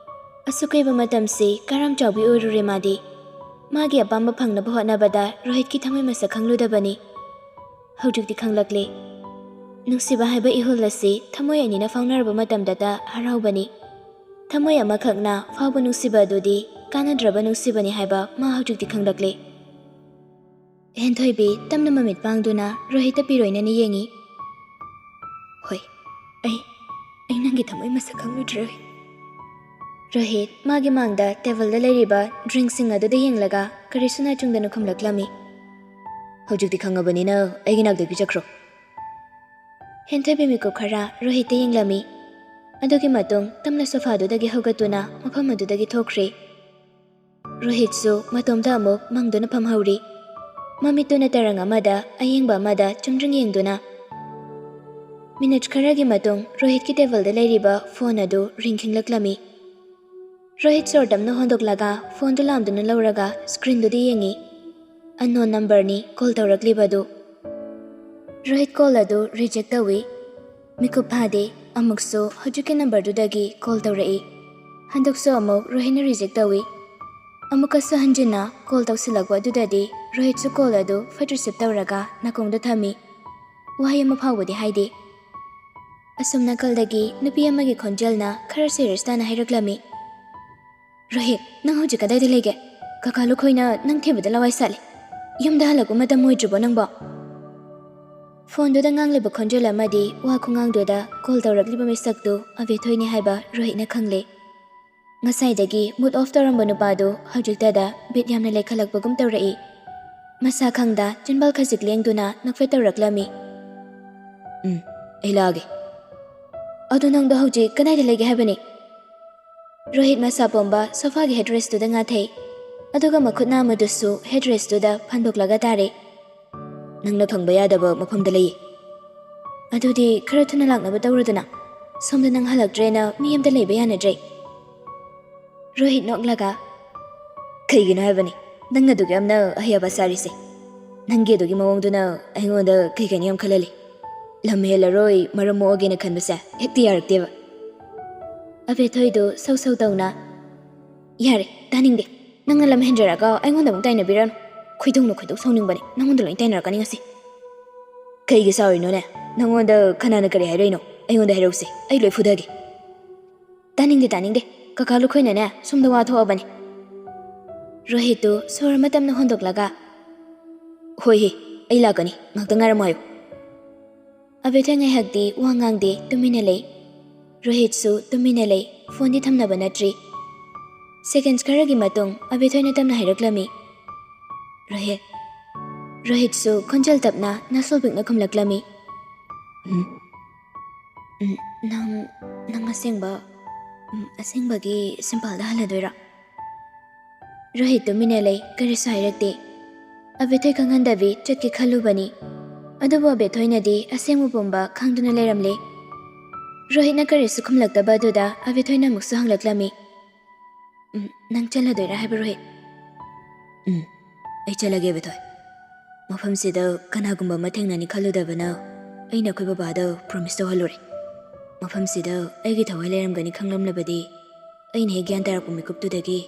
ꯑꯁꯨꯛ ꯀꯨꯏꯕ ꯃꯇꯝꯁꯤ ꯀꯔꯝ ꯆꯥꯎꯕꯤ ꯑꯣꯏꯔꯨꯔꯦ ꯃꯥꯗꯤ꯫ ꯃꯥꯒꯤ ꯑꯄꯥꯝꯕ ꯐꯪꯅꯕ ꯍꯣꯠꯅꯕꯗ ꯔꯣꯍꯤꯠꯀꯤ ꯊꯃꯣꯏ ꯃꯁꯛ ꯈꯪꯂꯨꯗꯕꯅꯤ꯫ ꯍꯧꯖꯤꯛꯇꯤ ꯈꯪꯂꯛꯂꯦ꯫ ꯅꯨꯡꯁꯤꯕ ꯍꯥꯏꯕ ꯏꯍꯨꯜ ꯑꯁꯤ ꯊꯃꯣꯏ ꯑꯅꯤꯅ ꯐꯥꯎꯅꯔꯕ ꯃꯇꯝꯗꯇ ꯍꯔꯥꯎꯕꯅꯤ꯫ ꯊꯃꯣꯏ ꯑꯃꯈꯛꯅ ꯐꯥꯎꯕ ꯅꯨꯡꯁꯤꯕ ꯑꯗꯨꯗꯤ ꯀꯥꯟꯅꯗ꯭ꯔꯕ ꯅꯨꯡꯁꯤꯕꯅꯤ ꯍꯥꯏꯕ ꯃꯥ ꯍꯧꯖꯤꯛꯇꯤ ꯈꯪꯂꯛꯂꯦ꯫ ꯍꯦꯟꯊꯣꯏꯕꯤ ꯇꯞꯅ ꯃꯃꯤꯠ ꯄꯥꯡꯗꯨꯅ ꯔꯣꯍꯤꯠꯇ ꯄꯤꯔꯣꯏꯅꯅ ꯌꯦꯡꯉꯤ꯫ "ꯍꯣꯏ, ꯑꯩ, ꯑꯩ ꯅꯪꯒꯤ ꯊꯃꯣꯏ ꯃꯁꯛ ꯈꯪꯂꯨꯗ꯭ꯔꯦ꯫ ꯔꯣꯍꯤꯠ ꯃꯥꯒꯤ ꯃꯥꯡꯗ ꯇꯦꯕꯜꯗ ꯂꯩꯔꯤꯕ ꯗ꯭ꯔꯤꯡꯁꯤꯡ ꯑꯗꯨꯗ ꯌꯦꯡꯂꯒ ꯀꯔꯤꯁꯨ ꯅꯥꯆꯨꯡꯗꯅ ꯈꯨꯝꯂꯛꯂꯝꯃꯤ꯫ "ꯍꯧꯖꯤꯛꯇꯤ ꯈꯪꯉꯕꯅꯤꯅ ꯑꯩꯒꯤ ꯅꯥꯛꯇꯒꯤ ꯆꯠꯈ꯭ꯔꯣ꯫" ꯍꯦꯟꯊꯣꯏꯕꯤ ꯃꯤꯀꯨꯞ ꯈꯔ ꯔꯣꯍꯤꯠꯇ ꯌꯦꯡꯂꯝꯃꯤ꯫ ꯑꯗꯨꯒꯤ ꯃꯇꯨꯡ ꯇꯞꯅ ꯁꯣꯐꯥꯗꯨꯗꯒꯤ ꯍꯧꯒꯠꯇꯨꯅ ꯃꯐꯝ ꯑꯗꯨꯗꯒꯤ ꯊꯣꯛꯈ꯭ꯔꯦ꯫ ꯔꯣꯍꯤꯠꯁꯨ ꯃꯇꯣꯝꯇ ꯑꯃꯨꯛ ꯃꯪꯗꯨꯅ ꯐꯝꯍꯧꯔꯤ꯫ ꯃꯃꯤꯠꯇꯨꯅ ꯇꯔꯪ ꯑꯃꯗ ꯑꯌꯦꯡꯕ ꯑꯃꯗ ꯆꯨꯝꯗ꯭ꯔꯤꯡ ꯌꯦꯡꯗꯨꯅ꯫ ꯃꯤꯅꯤꯠ ꯈꯔꯒꯤ ꯃꯇꯨꯡ ꯔꯣꯍꯤꯠꯀꯤ ꯇꯦꯕꯜꯗ ꯂꯩꯔꯤꯕ ꯐꯣꯟ ꯑꯗꯨ ꯔꯤꯡ ꯈꯤꯡꯂꯛꯂꯝꯃꯤ꯫ ꯔꯣꯍꯤꯠ ꯁꯣꯔ ꯇꯞꯅ ꯍꯣꯟꯗꯣꯛꯂꯒ ꯐꯣꯟꯗꯨ ꯂꯥꯝꯗꯨꯅ ꯂꯧꯔꯒ ꯁ꯭ꯀ꯭ꯔꯤꯟꯗꯨꯗ ꯌꯦꯡꯉꯤ꯫ ꯑꯟꯅꯣꯟ ꯅꯝꯕꯔꯅꯤ ꯀꯣꯜ ꯇꯧꯔꯛꯂꯤꯕꯗꯨ꯫ ꯔꯣꯍꯤꯠ ꯀꯣꯜ ꯑꯗꯨ ꯔꯤꯖꯦꯛ ꯇꯧꯏ꯫ ꯃꯤꯀꯨꯞ ꯐꯥꯗꯦ, ꯑꯃꯨꯛꯁꯨ ꯍꯧꯖꯤꯛꯀꯤ ꯅꯝꯕꯔꯗꯨꯗꯒꯤ ꯀꯣꯜ ꯇꯧꯔꯛꯏ꯫ ꯍꯟꯗꯛꯁꯨ ꯑꯃꯨꯛ ꯔꯣꯍꯤꯠꯅ ꯔꯤꯖꯦꯛ ꯇꯧꯏ꯫ ꯑꯃꯨꯛꯀꯁꯨ ꯍꯟꯖꯤꯟꯅ ꯀꯣꯜ ꯇꯧꯁꯤꯜꯂꯛꯄ ꯑꯗꯨꯗꯗꯤ ꯔꯣꯍꯤꯠꯁꯨ ꯀꯣꯜ ꯑꯗꯨ ꯐꯠ ꯔꯤꯁꯤꯞ ꯇꯧꯔꯒ ꯅꯥꯀꯣꯡꯗ ꯊꯝꯃꯤ꯫ ꯋꯥꯍꯩ ꯑꯃ ꯐꯥꯎꯕꯗꯤ ꯍꯥꯏꯗꯦ꯫ ꯑꯁꯣꯝ ꯅꯥꯀꯜꯗꯒꯤ ꯅꯨꯄꯤ ꯑꯃꯒꯤ ꯈꯣꯟꯖꯦꯜꯅ ꯈꯔ ꯁꯤꯔꯤꯌꯁ ꯇꯥꯅ ꯍꯥꯏꯔꯛꯂꯝꯃꯤ꯫ "ꯔꯣꯍꯤꯠ, ꯅꯪ ꯍꯧꯖꯤꯛ ꯀꯗꯥꯏꯗ ꯂꯩꯒꯦ? ꯀꯀꯥ ꯂꯨꯈꯣꯏꯅ ꯅꯪ ꯊꯤꯕꯗ ꯂꯋꯥꯏ ꯁꯥꯠꯂꯦ꯫ ꯌꯨꯝꯗ ꯍꯜꯂꯛꯄ ꯃꯇꯝ ꯑꯣꯏꯗ꯭ꯔꯤꯕꯣ ꯅꯪꯕꯣ?" ꯐꯣꯟꯗꯨꯗ ꯉꯥꯡꯂꯤꯕ ꯈꯣꯟꯖꯦꯜ ꯑꯃꯗꯤ ꯋꯥ ꯈꯨꯉꯥꯡꯗꯨꯗ ꯀꯣꯜ ꯇꯧꯔꯛꯂꯤꯕ ꯃꯤꯁꯛꯇꯨ ꯑꯕꯦꯊꯣꯏꯅꯤ ꯍꯥꯏꯕ ꯔꯣꯍꯤꯠꯅ ꯈꯪꯂꯦ꯫ ꯉꯁꯥꯏꯗꯒꯤ ꯃꯨꯗ ꯑꯣꯐ ꯇꯧꯔꯝꯕ ꯅꯨꯄꯥꯗꯨ ꯍꯧꯖꯤꯛꯇꯗ ꯕꯤꯠ ꯌꯥꯝꯅ ꯂꯩꯈꯠꯂꯛꯄꯒꯨꯝ ꯇꯧꯔꯛꯏ꯫ ꯃꯁꯥ ꯈꯪꯗ ꯆꯤꯟꯕꯥꯜ ꯈꯖꯤꯛ ꯂꯦꯡꯗꯨꯅ ꯅꯣꯛꯐꯦꯠ ꯇꯧꯔꯛꯂꯝꯃꯤ꯫ "ꯎꯝ, ꯑꯩ ꯂꯥꯛꯑꯒꯦ꯫ ꯑꯗꯨ ꯅꯪꯗꯣ ꯍꯧꯖꯤꯛ ꯀꯗꯥꯏꯗ ꯂꯩꯒꯦ ꯍꯥꯏꯕꯅꯤ?" ꯔꯣꯍꯤꯠ ꯃꯁꯥ ꯄꯣꯝꯕ ꯁꯣꯐꯥꯒꯤ ꯍꯦꯗ ꯔꯦꯁꯇꯨꯗ ꯉꯥꯊꯩ, ꯑꯗꯨꯒ ꯃꯈꯨꯠ ꯅꯥꯝꯃꯗꯨꯁꯨ ꯍꯦꯗ ꯔꯦꯁꯇꯨꯗ ꯐꯟꯗꯣꯛꯂꯒ ꯇꯥꯔꯦ꯫ "ꯅꯪꯅ ꯈꯪꯕ ꯌꯥꯗꯕ ꯃꯐꯝꯗ ꯂꯩꯌꯦ꯫ ꯑꯗꯨꯗꯤ ꯈꯔ ꯊꯨꯅ ꯂꯥꯛꯅꯕ ꯇꯧꯔꯗꯅ꯫ ꯁꯣꯝꯗ ꯅꯪ ꯍꯜꯂꯛꯇ꯭ꯔꯦꯅ ꯃꯤ ꯑꯝꯇ ꯂꯩꯕ ꯌꯥꯅꯗ꯭ꯔꯦ꯫" ꯔꯣꯍꯤꯠ ꯅꯣꯛꯂꯒ, "ꯀꯩꯒꯤꯅꯣ ꯍꯥꯏꯕꯅꯤ ꯅꯪꯅ ꯑꯗꯨꯛ ꯌꯥꯝꯅ ꯑꯍꯩ ꯑꯕ ꯁꯥꯔꯤꯁꯦ? ꯅꯪꯒꯤ ꯑꯗꯨꯒꯤ ꯃꯑꯣꯡꯗꯨꯅ ꯑꯩꯉꯣꯟꯗ ꯀꯩ ꯀꯩꯅꯣ ꯌꯥꯝ ꯈꯜꯍꯜꯂꯤ꯫ ꯂꯝ ꯍꯦꯜꯂꯔꯣꯏ, ꯃꯔꯝ ꯃꯣꯛꯑꯒꯦꯅ ꯈꯟꯕꯁꯦ ꯍꯦꯛꯇ ꯌꯥꯔꯛꯇꯦꯕ꯫" ꯑꯕꯦꯊꯣꯏꯗꯨ ꯁꯧ ꯁꯧ ꯇꯧꯅ, ꯌꯥꯔꯦ, ꯇꯥꯅꯤꯡꯗꯦ꯫ ꯅꯪꯅ ꯂꯝ ꯍꯦꯟꯖꯔꯒ ꯑꯩꯉꯣꯟꯗ ꯑꯃꯨꯛ ꯇꯥꯏꯅꯕꯤꯔꯅꯨ꯫ ꯈꯣꯏꯗꯧꯅ ꯈꯣꯏꯗꯧ ꯁꯥꯎꯅꯤꯡꯕꯅꯦ꯫ ꯅꯪꯉꯣꯟꯗ ꯂꯣꯏ ꯇꯥꯏꯅꯔꯛꯀꯅꯤ ꯉꯁꯤ꯫ ꯀꯩꯒꯤ ꯁꯥꯎꯔꯤꯅꯣꯅꯦ? ꯅꯪꯉꯣꯟꯗ ꯀꯅꯥꯅ ꯀꯔꯤ ꯍꯥꯏꯔꯛꯏꯅꯣ? ꯑꯩꯉꯣꯟꯗ ꯍꯥꯏꯔꯛꯎꯁꯦ, ꯑꯩ ꯂꯣꯏ ꯐꯨꯗꯒꯦ꯫ ꯇꯥꯅꯤꯡꯗꯦ, ꯇꯥꯅꯤꯡꯗꯦ꯫ ꯀꯀꯥ ꯂꯨꯈꯣꯏꯅꯅꯦ ꯁꯣꯝꯗ ꯋꯥ ꯊꯣꯛꯑꯕꯅꯤ꯫ ꯔꯣꯍꯤꯠꯇꯨ ꯁꯣꯔ ꯑꯃ ꯇꯞꯅ ꯍꯣꯟꯗꯣꯛꯂꯒ, "ꯍꯣꯏ ꯍꯦ, ꯑꯩ ꯂꯥꯛꯀꯅꯤ, ꯉꯥꯛꯇ ꯉꯥꯏꯔꯝꯃꯣ" ꯍꯥꯏꯌꯨ꯫ ꯑꯕꯦꯊꯣꯏ ꯉꯥꯏꯍꯥꯛꯇꯤ ꯋꯥ ꯉꯥꯡꯗꯦ, ꯇꯨꯃꯤꯟꯅ ꯂꯩ꯫ ꯔꯣꯍꯤꯠꯁꯨ ꯇꯨꯃꯤꯟꯅ ꯂꯩ, ꯐꯣꯟꯗꯤ ꯊꯝꯅꯕ ꯅꯠꯇ꯭ꯔꯤ꯫ ꯁꯦꯀꯦꯟꯁ ꯈꯔꯒꯤ ꯃꯇꯨꯡ ꯑꯕꯦꯊꯣꯏꯅ ꯇꯞꯅ ꯍꯥꯏꯔꯛꯂꯝꯃꯤ, "ꯔꯣꯍꯤꯠ"꯫ ꯔꯣꯍꯤꯠꯁꯨ ꯈꯣꯟꯖꯦꯜ ꯇꯞꯅ ꯅꯥꯁꯣꯜ ꯄꯤꯛꯅ ꯈꯨꯝꯂꯛꯂꯝꯃꯤ, "ꯎꯝ, ꯎꯝ, ꯅꯪ, ꯅꯪ ꯑꯁꯦꯡꯕ, ꯎꯝ, ꯑꯁꯦꯡꯕꯒꯤ ꯁꯤꯝꯄꯥꯜꯗ ꯍꯜꯂꯗꯣꯏꯔꯥ?" ꯔꯣꯍꯤꯠ ꯇꯨꯃꯤꯟꯅ ꯂꯩ, ꯀꯔꯤꯁꯨ ꯍꯥꯏꯔꯛꯇꯦ꯫ ꯑꯕꯦꯊꯣꯏ ꯈꯪꯍꯟꯗꯕꯤ ꯆꯠꯀꯦ ꯈꯜꯂꯨꯕꯅꯤ꯫ ꯑꯗꯨꯕꯨ ꯑꯕꯦꯊꯣꯏꯅꯗꯤ ꯑꯁꯦꯡꯕ ꯄꯨꯝꯕ ꯈꯪꯗꯨꯅ ꯂꯩꯔꯝꯂꯦ꯫ ꯔꯣꯍꯤꯠꯅ ꯀꯔꯤꯁꯨ ꯈꯨꯝꯂꯛꯇꯕ ꯑꯗꯨꯗ ꯑꯕꯦꯊꯣꯏꯅ ꯑꯃꯨꯛꯁꯨ ꯍꯪꯂꯛꯂꯝꯃꯤ, "ꯎꯝ, ꯅꯪ ꯆꯠꯂꯗꯣꯏꯔꯥ ꯍꯥꯏꯕ, ꯔꯣꯍꯤꯠ?" "ꯎꯝ, ꯑꯩ ꯆꯠꯂꯒꯦ, ꯑꯕꯦꯊꯣꯏ꯫ ꯃꯐꯝꯁꯤꯗ ꯀꯅꯥꯒꯨꯝꯕ ꯑꯃ ꯊꯦꯡꯅꯅꯤ ꯈꯜꯂꯨꯗꯕꯅ ꯑꯩꯅ ꯑꯩꯈꯣꯏ ꯕꯕꯥꯗ ꯄ꯭ꯔꯣꯃꯤꯁ ꯇꯧꯍꯜꯂꯨꯔꯦ꯫ ꯃꯐꯝꯁꯤꯗ ꯑꯩꯒꯤ ꯊꯋꯥꯏ ꯂꯩꯔꯝꯒꯅꯤ ꯈꯪꯂꯝꯂꯕꯗꯤ ꯑꯩꯅ ꯍꯦꯛ ꯒ꯭ꯌꯥꯟ ꯇꯥꯔꯛꯄ ꯃꯤꯀꯨꯞꯇꯨꯗꯒꯤ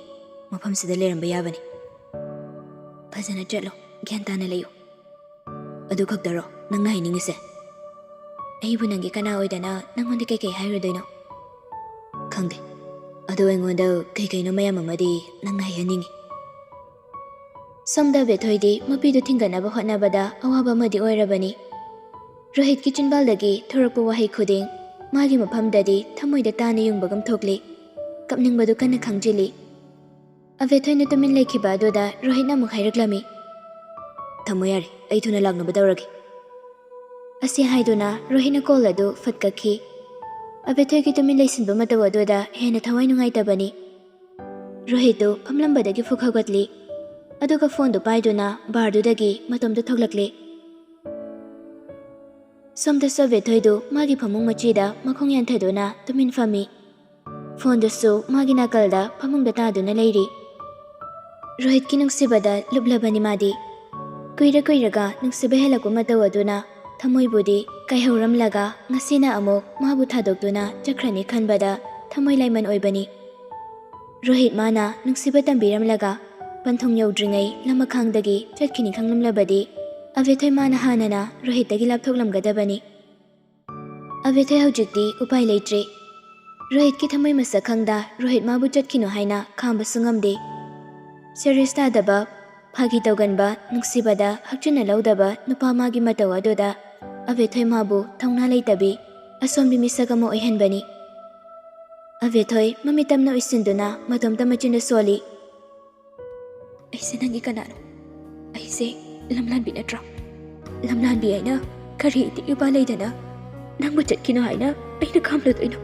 ꯃꯐꯝꯁꯤꯗ ꯂꯩꯔꯝꯕ ꯌꯥꯕꯅꯤ꯫ ꯐꯖꯅ ꯆꯠꯂꯣ, ꯒ꯭ꯌꯥꯟ ꯇꯥꯅ ꯂꯩꯌꯨ꯫" "ꯑꯗꯨ ꯈꯛꯇꯔꯣ ꯅꯪꯅ ꯍꯥꯏꯅꯤꯡꯉꯤꯁꯦ? ꯑꯩꯕꯨ ꯅꯪꯒꯤ ꯀꯅꯥ ꯑꯣꯏꯗꯅ ꯅꯪꯉꯣꯟꯗ ꯀꯩꯀꯩ ꯍꯥꯏꯔꯨꯗꯣꯏꯅꯣ?" "ꯈꯪꯗꯦ, ꯑꯗꯣ ꯑꯩꯉꯣꯟꯗ ꯀꯩ ꯀꯩꯅꯣ ꯃꯌꯥꯝ ꯑꯃꯗꯤ ꯅꯪꯅ ꯍꯥꯏꯍꯟꯅꯤꯡꯉꯤ꯫" ꯁꯣꯝꯗ ꯕꯦꯊꯣꯏꯗꯤ ꯃꯄꯤꯗꯨ ꯊꯤꯡꯒꯠꯅꯕ ꯍꯣꯠꯅꯕꯗ ꯑꯋꯥꯕ ꯑꯃꯗꯤ ꯑꯣꯏꯔꯕꯅꯤ꯫ ꯔꯣꯍꯤꯠꯀꯤ ꯆꯤꯟꯕꯥꯜꯗꯒꯤ ꯊꯣꯔꯛꯄ ꯋꯥꯍꯩ ꯈꯨꯗꯤꯡ ꯃꯥꯒꯤ ꯃꯐꯝꯗꯗꯤ ꯊꯃꯣꯏꯗ ꯇꯥꯅ ꯌꯨꯡꯕꯒꯨꯝ ꯊꯣꯛꯂꯤ꯫ ꯀꯞꯅꯤꯡꯕꯗꯨ ꯀꯟꯅ ꯈꯥꯡꯖꯤꯜꯂꯤ꯫ ꯑꯕꯦꯊꯣꯏꯅ ꯇꯨꯃꯤꯟ ꯂꯩꯈꯤꯕ ꯑꯗꯨꯗ ꯔꯣꯍꯤꯠꯅ ꯑꯃꯨꯛ ꯍꯥꯏꯔꯛꯂꯝꯃꯤ, "ꯊꯝꯃꯣ ꯌꯥꯔꯦ, ꯑꯩ ꯊꯨꯅ ꯂꯥꯛꯅꯕ ꯇꯧꯔꯒꯦ꯫" ꯑꯁꯤ ꯍꯥꯏꯗꯨꯅ ꯔꯣꯍꯤꯠꯅ ꯀꯣꯜ ꯑꯗꯨ ꯐꯠ ꯀꯛꯈꯤ꯫ ꯑꯕꯦꯊꯣꯏꯒꯤ ꯇꯨꯃꯤꯟ ꯂꯩꯁꯤꯟꯕ ꯃꯇꯧ ꯑꯗꯨꯗ ꯍꯦꯟꯅ ꯊꯋꯥꯏ ꯅꯨꯡꯉꯥꯏꯇꯕꯅꯤ꯫ ꯔꯣꯍꯤꯠꯇꯨ ꯐꯝꯂꯝꯕꯗꯒꯤ ꯐꯨꯛ ꯍꯧꯒꯠꯂꯤ꯫ ꯑꯗꯨꯒ ꯐꯣꯟꯗꯨ ꯄꯥꯏꯗꯨꯅ ꯕꯥꯔꯗꯨꯗꯒꯤ ꯃꯇꯣꯝꯇ ꯊꯣꯛꯂꯛꯂꯤ꯫ ꯁꯣꯝꯗꯁꯨ ꯑꯕꯦꯊꯣꯏꯗꯨ ꯃꯥꯒꯤ ꯐꯃꯨꯡ ꯃꯆꯤꯗ ꯃꯈꯣꯡ ꯌꯥꯟꯊꯗꯨꯅ ꯇꯨꯃꯤꯟ ꯐꯝꯃꯤ꯫ ꯐꯣꯟꯗꯨꯁꯨ ꯃꯥꯒꯤ ꯅꯥꯀꯜꯗ ꯐꯃꯨꯡꯗ ꯇꯥꯗꯨꯅ ꯂꯩꯔꯤ꯫ ꯔꯣꯍꯤꯠꯀꯤ ꯅꯨꯡꯁꯤꯕꯗ ꯂꯨꯞꯂꯕꯅꯤ ꯃꯥꯗꯤ꯫ ꯀꯨꯏꯔ ꯀꯨꯏꯔꯒ ꯅꯨꯡꯁꯤꯕ ꯍꯦꯜꯂꯛꯄ ꯃꯇꯧ ꯑꯗꯨꯅ ꯊꯃꯣꯏꯕꯨꯗꯤ ꯀꯥꯏꯍꯧꯔꯝꯂꯒ ꯉꯁꯤꯅ ꯑꯃꯨꯛ ꯃꯥꯕꯨ ꯊꯥꯗꯣꯛꯇꯨꯅ ꯆꯠꯈ꯭ꯔꯅꯤ ꯈꯟꯕꯗ ꯊꯃꯣꯏ ꯂꯥꯏꯃꯟ ꯑꯣꯏꯕꯅꯤ꯫ ꯔꯣꯍꯤꯠ ꯃꯥꯅ ꯅꯨꯡꯁꯤꯕ ꯇꯝꯕꯤꯔꯝꯂꯒ ꯄꯟꯊꯨꯡ ꯌꯧꯗ꯭ꯔꯤꯉꯩ ꯂꯃꯈꯥꯡꯗꯒꯤ ꯆꯠꯈꯤꯅꯤ ꯈꯪꯂꯝꯂꯕꯗꯤ, ꯑꯕꯦꯊꯣꯏ ꯃꯥꯅ ꯍꯥꯟꯅꯅ ꯔꯣꯍꯤꯠꯇꯒꯤ ꯂꯥꯞꯊꯣꯛꯂꯝꯒꯗꯕꯅꯤ꯫ ꯑꯕꯦꯊꯣꯏ ꯍꯧꯖꯤꯛꯇꯤ ꯎꯄꯥꯏ ꯂꯩꯇ꯭ꯔꯦ꯫ ꯔꯣꯍꯤꯠꯀꯤ ꯊꯃꯣꯏ ꯃꯁꯛ ꯈꯪꯗ ꯔꯣꯍꯤꯠ ꯃꯥꯕꯨ ꯆꯠꯈꯤꯅꯨ ꯍꯥꯏꯅ ꯈꯥꯝꯕꯁꯨ ꯉꯝꯗꯦ꯫ ꯁꯦꯔꯤꯌꯁ ꯇꯥꯗꯕ, ꯐꯥꯒꯤ ꯇꯧꯒꯟꯕ, ꯅꯨꯡꯁꯤꯕꯗ ꯍꯛꯆꯤꯟꯅ ꯂꯧꯗꯕ ꯅꯨꯄꯥ ꯃꯥꯒꯤ ꯃꯇꯧ ꯑꯗꯨꯗ ꯑꯕꯦꯊꯣꯏ ꯃꯥꯕꯨ ꯊꯧꯅꯥ ꯂꯩꯇꯕꯤ, ꯑꯁꯣꯟꯕꯤ ꯃꯤꯁꯛ ꯑꯃ ꯑꯣꯏꯍꯟꯕꯅꯤ꯫ ꯑꯕꯦꯊꯣꯏ ꯃꯃꯤꯠ ꯇꯝꯅ ꯎꯏꯁꯤꯟꯗꯨꯅ ꯃꯇꯣꯝꯇ ꯃꯆꯤꯟꯗ ꯁꯣꯜꯂꯤ꯫ "ꯑꯩꯁꯦ ꯅꯪꯒꯤ ꯀꯅꯥꯅꯣ? ꯑꯩꯁꯦ ꯂꯝꯂꯥꯟꯕꯤ ꯅꯠꯇ꯭ꯔꯣ? ꯂꯝꯂꯥꯟꯕꯤ ꯍꯥꯏꯅ ꯈꯔꯤ ꯏꯇꯤꯛ ꯏꯄꯥ ꯂꯩꯗꯅ ꯅꯪꯕꯨ ꯆꯠꯈꯤꯅꯣ ꯍꯥꯏꯅ ꯑꯩꯅ ꯈꯥꯝꯂꯗꯣꯏꯅꯣ?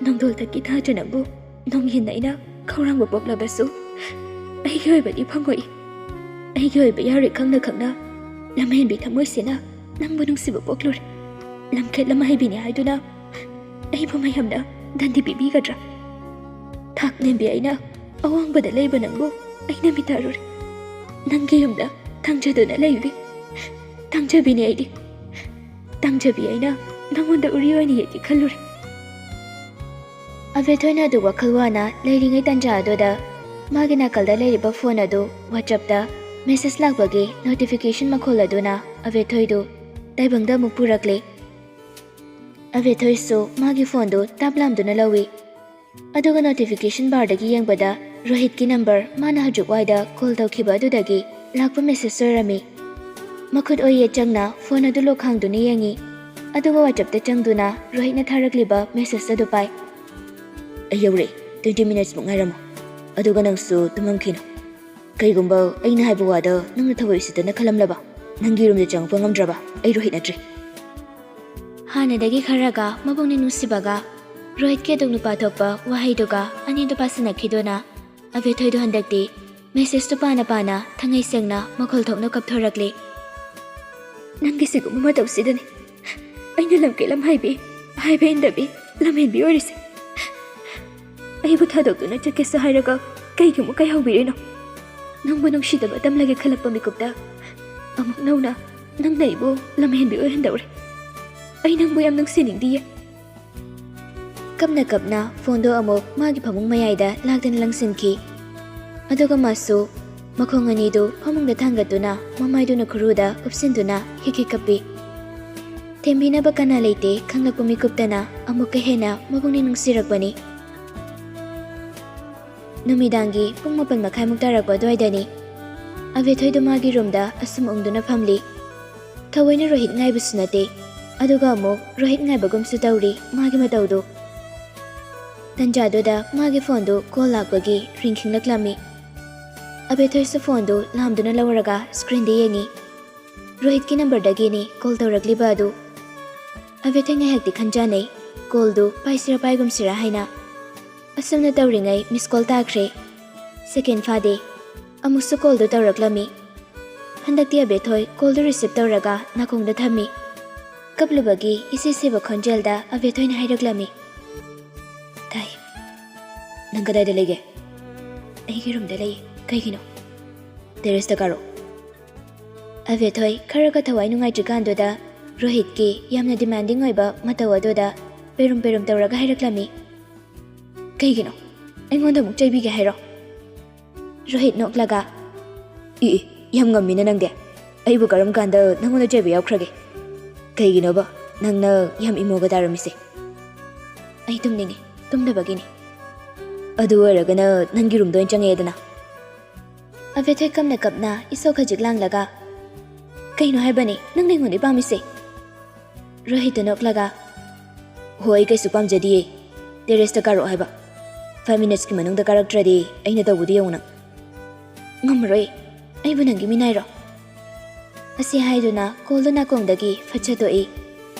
ꯅꯣꯡꯗꯣꯜ ꯊꯛꯀꯤ ꯊꯥꯖ ꯅꯪꯕꯨ ꯅꯣꯡꯌꯦꯟ ꯑꯩꯅ ꯈꯧꯔꯥꯡꯕ ꯄꯣꯛꯂꯕꯁꯨ ꯑꯩꯒꯤ ꯑꯣꯏꯕꯗꯤ ꯐꯪꯉꯣꯏ꯫ ꯑꯩꯒꯤ ꯑꯣꯏꯕ ꯌꯥꯔꯣꯏ ꯈꯪꯅ ꯈꯪꯅ ꯂꯝꯍꯦꯟꯕꯤ ꯊꯃꯣꯏꯁꯤꯅ ꯅꯪꯕꯨ ꯅꯨꯡꯁꯤꯕ ꯄꯣꯛꯂꯨꯔꯦ꯫ ꯂꯝꯈꯦꯠ ꯂꯝꯍꯩꯕꯤꯅꯤ ꯍꯥꯏꯗꯨꯅ ꯑꯩꯕꯨ ꯃꯌꯥꯝꯅ ꯗꯟꯗꯤ ꯄꯤꯕꯤꯒꯗ꯭ꯔꯥ? ꯊꯥꯛ ꯅꯦꯝꯕꯤ ꯑꯩꯅ ꯑꯋꯥꯡꯕꯗ ꯂꯩꯕ ꯅꯪꯕꯨ ꯑꯩꯅ ꯃꯤꯇꯥꯔꯨꯔꯦ꯫ ꯅꯪꯒꯤ ꯌꯨꯝꯗ ꯇꯥꯡꯖꯗꯨꯅ ꯂꯩꯕꯤ ꯇꯥꯡꯖꯕꯤꯅꯤ ꯑꯩꯗꯤ꯫ ꯇꯥꯡꯖꯕꯤ ꯑꯩꯅ ꯅꯪꯉꯣꯟꯗ ꯎꯔꯤ ꯑꯣꯏꯅ ꯌꯦꯛꯀꯦ ꯈꯜꯂꯨꯔꯦ꯫" ꯑꯕꯦꯊꯣꯏꯅ ꯑꯗꯨ ꯋꯥꯈꯜ ꯋꯥꯅ ꯂꯩꯔꯤꯉꯩ ꯇꯟꯖꯥ ꯑꯗꯨꯗ ꯃꯥꯒꯤ ꯅꯥꯀꯜꯗ ꯂꯩꯔꯤꯕ ꯐꯣꯟ ꯑꯗꯨ WhatsApp-ꯇ ꯃꯦꯁꯦꯖ ꯂꯥꯛꯄꯒꯤ ꯅꯣꯇꯤꯐꯤꯀꯦꯁꯟ ꯃꯈꯣꯜ ꯑꯗꯨꯅ ꯑꯕꯦꯊꯣꯏꯗꯨ ꯇꯥꯏꯕꯪꯗ ꯑꯃꯨꯛ ꯄꯨꯔꯛꯂꯦ꯫ ꯑꯕꯦꯊꯣꯏꯁꯨ ꯃꯥꯒꯤ ꯐꯣꯟꯗꯨ ꯇꯥꯞ ꯂꯥꯝꯗꯨꯅ ꯂꯧꯏ꯫ ꯑꯗꯨꯒ ꯅꯣꯇꯤꯐꯤꯀꯦꯁꯟ ꯕꯥꯔꯗꯒꯤ ꯌꯦꯡꯕꯗ ꯔꯣꯍꯤꯠꯀꯤ ꯅꯝꯕꯔ ꯃꯥꯅ ꯍꯧꯖꯤꯛ ꯋꯥꯏꯗ ꯀꯣꯜ ꯇꯧꯈꯤꯕ ꯑꯗꯨꯗꯒꯤ ꯂꯥꯛꯄ ꯃꯦꯁꯦꯖ ꯑꯣꯏꯔꯝꯃꯤ꯫ ꯃꯈꯨꯠ ꯑꯣꯏꯌꯦ ꯆꯪꯅ ꯐꯣꯟ ꯑꯗꯨ ꯂꯣꯛ ꯍꯥꯡꯗꯨꯅ ꯌꯦꯡꯉꯤ꯫ ꯑꯗꯨꯒ WhatsApp-ꯇ ꯆꯪꯗꯨꯅ ꯔꯣꯍꯤꯠꯅ ꯊꯥꯔꯛꯂꯤꯕ ꯃꯦꯁꯦꯖ ꯑꯗꯨ ꯄꯥꯏ꯫ "ꯑꯩ ꯌꯧꯔꯦ꯫ Twenty minutes-ꯃꯨꯛ ꯉꯥꯏꯔꯝꯃꯣ꯫ ꯑꯗꯨꯒ ꯅꯪꯁꯨ ꯇꯨꯝꯃꯝꯈꯤꯅꯨ꯫ ꯀꯩꯒꯨꯝꯕ ꯑꯩꯅ ꯍꯥꯏꯕ ꯋꯥꯗ ꯅꯪꯅ ꯊꯋꯥꯏ ꯎꯁꯤꯠꯇꯅ ꯈꯜꯂꯝꯂꯕ, ꯅꯪꯒꯤ ꯔꯨꯝꯗ ꯆꯪꯉꯛꯄ ꯉꯝꯗ꯭ꯔꯕ, ꯑꯩ ꯔꯣꯍꯤꯠ ꯅꯠꯇ꯭ꯔꯦ꯫" ꯍꯥꯟꯅꯗꯒꯤ ꯈꯔꯒ ꯃꯕꯨꯛꯅꯤꯡ ꯅꯨꯡꯁꯤꯕꯒ ꯔꯣꯍꯤꯠꯀꯤ ꯑꯗꯨꯛ ꯅꯨꯄꯥ ꯊꯣꯛꯄ ꯋꯥꯍꯩꯗꯨꯒ ꯑꯅꯤꯗꯨ ꯄꯥꯁꯤꯟꯅꯈꯤꯗꯨꯅ ꯑꯕꯦꯊꯣꯏꯗꯨ ꯍꯟꯗꯛꯇꯤ ꯃꯦꯁꯦꯖꯇꯨ ꯄꯥꯅ ꯄꯥꯅ ꯊꯉꯩ ꯁꯦꯡꯅ ꯃꯈꯣꯜ ꯊꯣꯛꯅ ꯀꯞꯊꯣꯔꯛꯂꯤ꯫ "ꯅꯪꯒꯤ ꯁꯤꯒꯨꯝꯕ ꯃꯇꯧꯁꯤꯗꯅꯤ ꯑꯩꯅ ꯂꯝꯀꯦꯠ ꯂꯝꯍꯥꯏꯕꯤ, ꯍꯥꯏꯕ ꯏꯟꯗꯕꯤ, ꯂꯝꯍꯦꯟꯕꯤ ꯑꯣꯏꯔꯤꯁꯦ꯫ ꯑꯩꯕꯨ ꯊꯥꯗꯣꯛꯇꯨꯅ ꯆꯠꯀꯦꯁꯨ ꯍꯥꯏꯔꯒ ꯀꯩꯒꯤ ꯑꯃꯨꯛ ꯀꯥꯏꯍꯧꯕꯤꯔꯤꯅꯣ? ꯅꯪꯕꯨ ꯅꯨꯡꯁꯤꯗꯕ ꯇꯝꯂꯒꯦ ꯈꯜꯂꯛꯄ ꯃꯤꯀꯨꯞꯇ ꯑꯃꯨꯛ ꯅꯧꯅ ꯅꯪꯅ ꯑꯩꯕꯨ ꯂꯝꯍꯦꯟꯕꯤ ꯑꯣꯏꯍꯟꯗꯧꯔꯦ꯫ ꯑꯩ ꯅꯪꯕꯨ ꯌꯥꯝ ꯅꯨꯡꯁꯤꯅꯤꯡꯗꯤꯌꯦ꯫" ꯀꯞꯅ ꯀꯞꯅ ꯐꯣꯟꯗꯣ ꯑꯃꯨꯛ ꯃꯥꯒꯤ ꯐꯃꯨꯡ ꯃꯌꯥꯏꯗ ꯂꯥꯛꯇꯅ ꯂꯪꯁꯤꯟꯈꯤ꯫ ꯑꯗꯨꯒ ꯃꯥꯁꯨ ꯃꯈꯣꯡ ꯑꯅꯤꯗꯨ ꯐꯃꯨꯡꯗ ꯊꯥꯡꯒꯠꯇꯨꯅ ꯃꯃꯥꯏꯗꯨꯅ ꯈꯨꯔꯨꯗ ꯎꯞꯁꯤꯟꯗꯨꯅ ꯍꯤꯛ ꯍꯤꯛ ꯀꯞꯄꯤ꯫ ꯊꯦꯝꯕꯤꯅꯕ ꯀꯅꯥ ꯂꯩꯇꯦ ꯈꯪꯂꯛꯄ ꯃꯤꯀꯨꯞꯇꯅ ꯑꯃꯨꯛꯀ ꯍꯦꯟꯅ ꯃꯕꯨꯛꯅꯤꯡ ꯅꯨꯡꯁꯤꯔꯛꯄꯅꯤ꯫ ꯅꯨꯃꯤꯗꯥꯡꯒꯤ ꯄꯨꯡ ꯃꯥꯄꯟ ꯃꯈꯥꯏꯃꯨꯛ ꯇꯥꯔꯛꯄ ꯑꯗꯨꯋꯥꯏꯗꯅꯤ꯫ ꯑꯕꯦꯊꯣꯏꯗꯨ ꯃꯥꯒꯤ ꯔꯨꯝꯗ ꯑꯁꯨꯝ ꯎꯪꯗꯨꯅ ꯐꯝꯂꯤ꯫ ꯊꯑꯣꯏꯅ ꯔꯣꯍꯤꯠ ꯉꯥꯏꯕꯁꯨ ꯅꯠꯇꯦ, ꯑꯗꯨꯒ ꯑꯃꯨꯛ ꯔꯣꯍꯤꯠ ꯉꯥꯏꯕꯒꯨꯝꯁꯨ ꯇꯧꯔꯤ ꯃꯥꯒꯤ ꯃꯇꯧꯗꯨ꯫ ꯇꯟꯖꯥꯗꯨꯗ ꯃꯥꯒꯤ ꯐꯣꯟꯗꯨ ꯀꯣꯜ ꯂꯥꯛꯄꯒꯤ ꯔꯤꯡ ꯈꯤꯡꯂꯛꯂꯝꯃꯤ꯫ ꯑꯕꯦꯊꯣꯏꯁꯨ ꯐꯣꯟꯗꯨ ꯂꯥꯝꯗꯨꯅ ꯂꯧꯔꯒ ꯁ꯭ꯀ꯭ꯔꯤꯟꯗ ꯌꯦꯡꯉꯤ꯫ ꯔꯣꯍꯤꯠꯀꯤ ꯅꯝꯕꯔꯗꯒꯤꯅꯤ ꯀꯣꯜ ꯇꯧꯔꯛꯂꯤꯕ ꯑꯗꯨ꯫ ꯑꯕꯦꯊꯣꯏ ꯉꯥꯏꯍꯥꯛꯇꯤ ꯈꯟꯖꯥꯅꯩ, ꯀꯣꯜꯗꯨ ꯄꯥꯏꯁꯤꯔꯥ ꯄꯥꯏꯒꯨꯝꯁꯤꯔꯥ ꯍꯥꯏꯅ꯫ ꯑꯁꯨꯝꯅ ꯇꯧꯔꯤꯉꯩ ꯃꯤꯁ ꯀꯣꯜ ꯇꯥꯈ꯭ꯔꯦ꯫ ꯁꯦꯀꯦꯟ ꯐꯥꯗꯦ, ꯑꯃꯨꯛꯁꯨ ꯀꯣꯜꯗꯨ ꯇꯧꯔꯛꯂꯝꯃꯤ꯫ ꯍꯟꯗꯛꯇꯤ ꯑꯕꯦꯊꯣꯏ ꯀꯣꯜꯗꯨ ꯔꯤꯁꯤꯞ ꯇꯧꯔꯒ ꯅꯥꯀꯣꯡꯗ ꯊꯝꯃꯤ꯫ ꯀꯞꯂꯨꯕꯒꯤ ꯏꯁꯤ ꯁꯤꯕ ꯈꯣꯟꯖꯦꯜꯗ ꯑꯕꯦꯊꯣꯏꯅ ꯍꯥꯏꯔꯛꯂꯝꯃꯤ, "ꯇꯥꯏ꯫ ꯅꯪ ꯀꯗꯥꯏꯗ ꯂꯩꯒꯦ?" "ꯑꯩꯒꯤ ꯔꯨꯝꯗ ꯂꯩ꯫ ꯀꯩꯒꯤꯅꯣ?" "ꯇꯦꯔꯦꯁꯇ ꯀꯥꯔꯣ꯫" ꯑꯕꯦꯊꯣꯏ ꯈꯔꯒ ꯊꯋꯥꯏ ꯅꯨꯡꯉꯥꯏꯇ꯭ꯔꯤꯀꯥꯟꯗꯨꯗ ꯔꯣꯍꯤꯠꯀꯤ ꯌꯥꯝꯅ ꯗꯤꯃꯥꯟꯗꯤꯡ ꯑꯣꯏꯕ ꯃꯇꯧ ꯑꯗꯨꯗ ꯄꯦꯔꯨꯝ ꯄꯦꯔꯨꯝ ꯇꯧꯔꯒ ꯍꯥꯏꯔꯛꯂꯝꯃꯤ, "ꯀꯩꯒꯤꯅꯣ? ꯑꯩꯉꯣꯟꯗ ꯑꯃꯨꯛ ꯆꯩꯕꯤꯒꯦ ꯍꯥꯏꯔꯣ?" ꯔꯣꯍꯤꯠ ꯅꯣꯛꯂꯒ, "ꯏ, ꯏ, ꯌꯥꯝ ꯉꯝꯃꯤꯅ ꯅꯪꯗꯤ꯫ ꯑꯩꯕꯨ ꯀꯔꯝ ꯀꯥꯟꯗ ꯅꯪꯉꯣꯟꯗ ꯆꯩꯕ ꯌꯥꯎꯈ꯭ꯔꯒꯦ? ꯀꯩꯒꯤꯅꯣꯕ ꯅꯪꯅ ꯌꯥꯝ ꯏꯃꯣꯒ ꯇꯥꯔꯝꯃꯤꯁꯦ?" "ꯑꯩ ꯇꯨꯝꯅꯤꯡꯉꯤ, ꯇꯨꯝꯗꯕꯒꯤꯅꯤ꯫" "ꯑꯗꯨ ꯑꯣꯏꯔꯒꯅ ꯅꯪꯒꯤ ꯔꯨꯝꯗ ꯑꯣꯏꯅ ꯆꯪꯉꯛꯑꯦꯗꯅ꯫" ꯑꯕꯦꯊꯣꯏ ꯀꯞꯅ ꯀꯞꯅ ꯏꯁꯧ ꯈꯖꯤꯛ ꯂꯥꯡꯂꯒ, "ꯀꯩꯅꯣ ꯍꯥꯏꯕꯅꯤ? ꯅꯪꯅ ꯑꯩꯉꯣꯟꯗ ꯄꯥꯝꯃꯤꯁꯦ?" ꯔꯣꯍꯤꯠꯇ ꯅꯣꯛꯂꯒ, "ꯍꯣ, ꯑꯩ ꯀꯩꯁꯨ ꯄꯥꯝꯖꯗꯤꯌꯦ꯫ ꯇꯦꯔꯦꯁꯇ ꯀꯥꯔꯛꯑꯣ ꯍꯥꯏꯕ꯫ ꯐꯥꯏꯚ ꯃꯤꯅꯠꯁꯀꯤ ꯃꯅꯨꯡꯗ ꯀꯥꯔꯛꯇ꯭ꯔꯗꯤ ꯑꯩꯅ ꯇꯧꯕꯗꯨ ꯌꯦꯡꯉꯨ ꯅꯪ꯫" "ꯉꯝꯃꯔꯣꯏ꯫ ꯑꯩꯕꯨ ꯅꯪꯒꯤ ꯃꯤꯅꯥꯏꯔꯣ?" ꯑꯁꯤ ꯍꯥꯏꯗꯨꯅ ꯀꯣꯜꯗꯨ ꯅꯥꯀꯣꯡꯗꯒꯤ ꯐꯠ ꯁꯠꯇꯣꯛꯏ꯫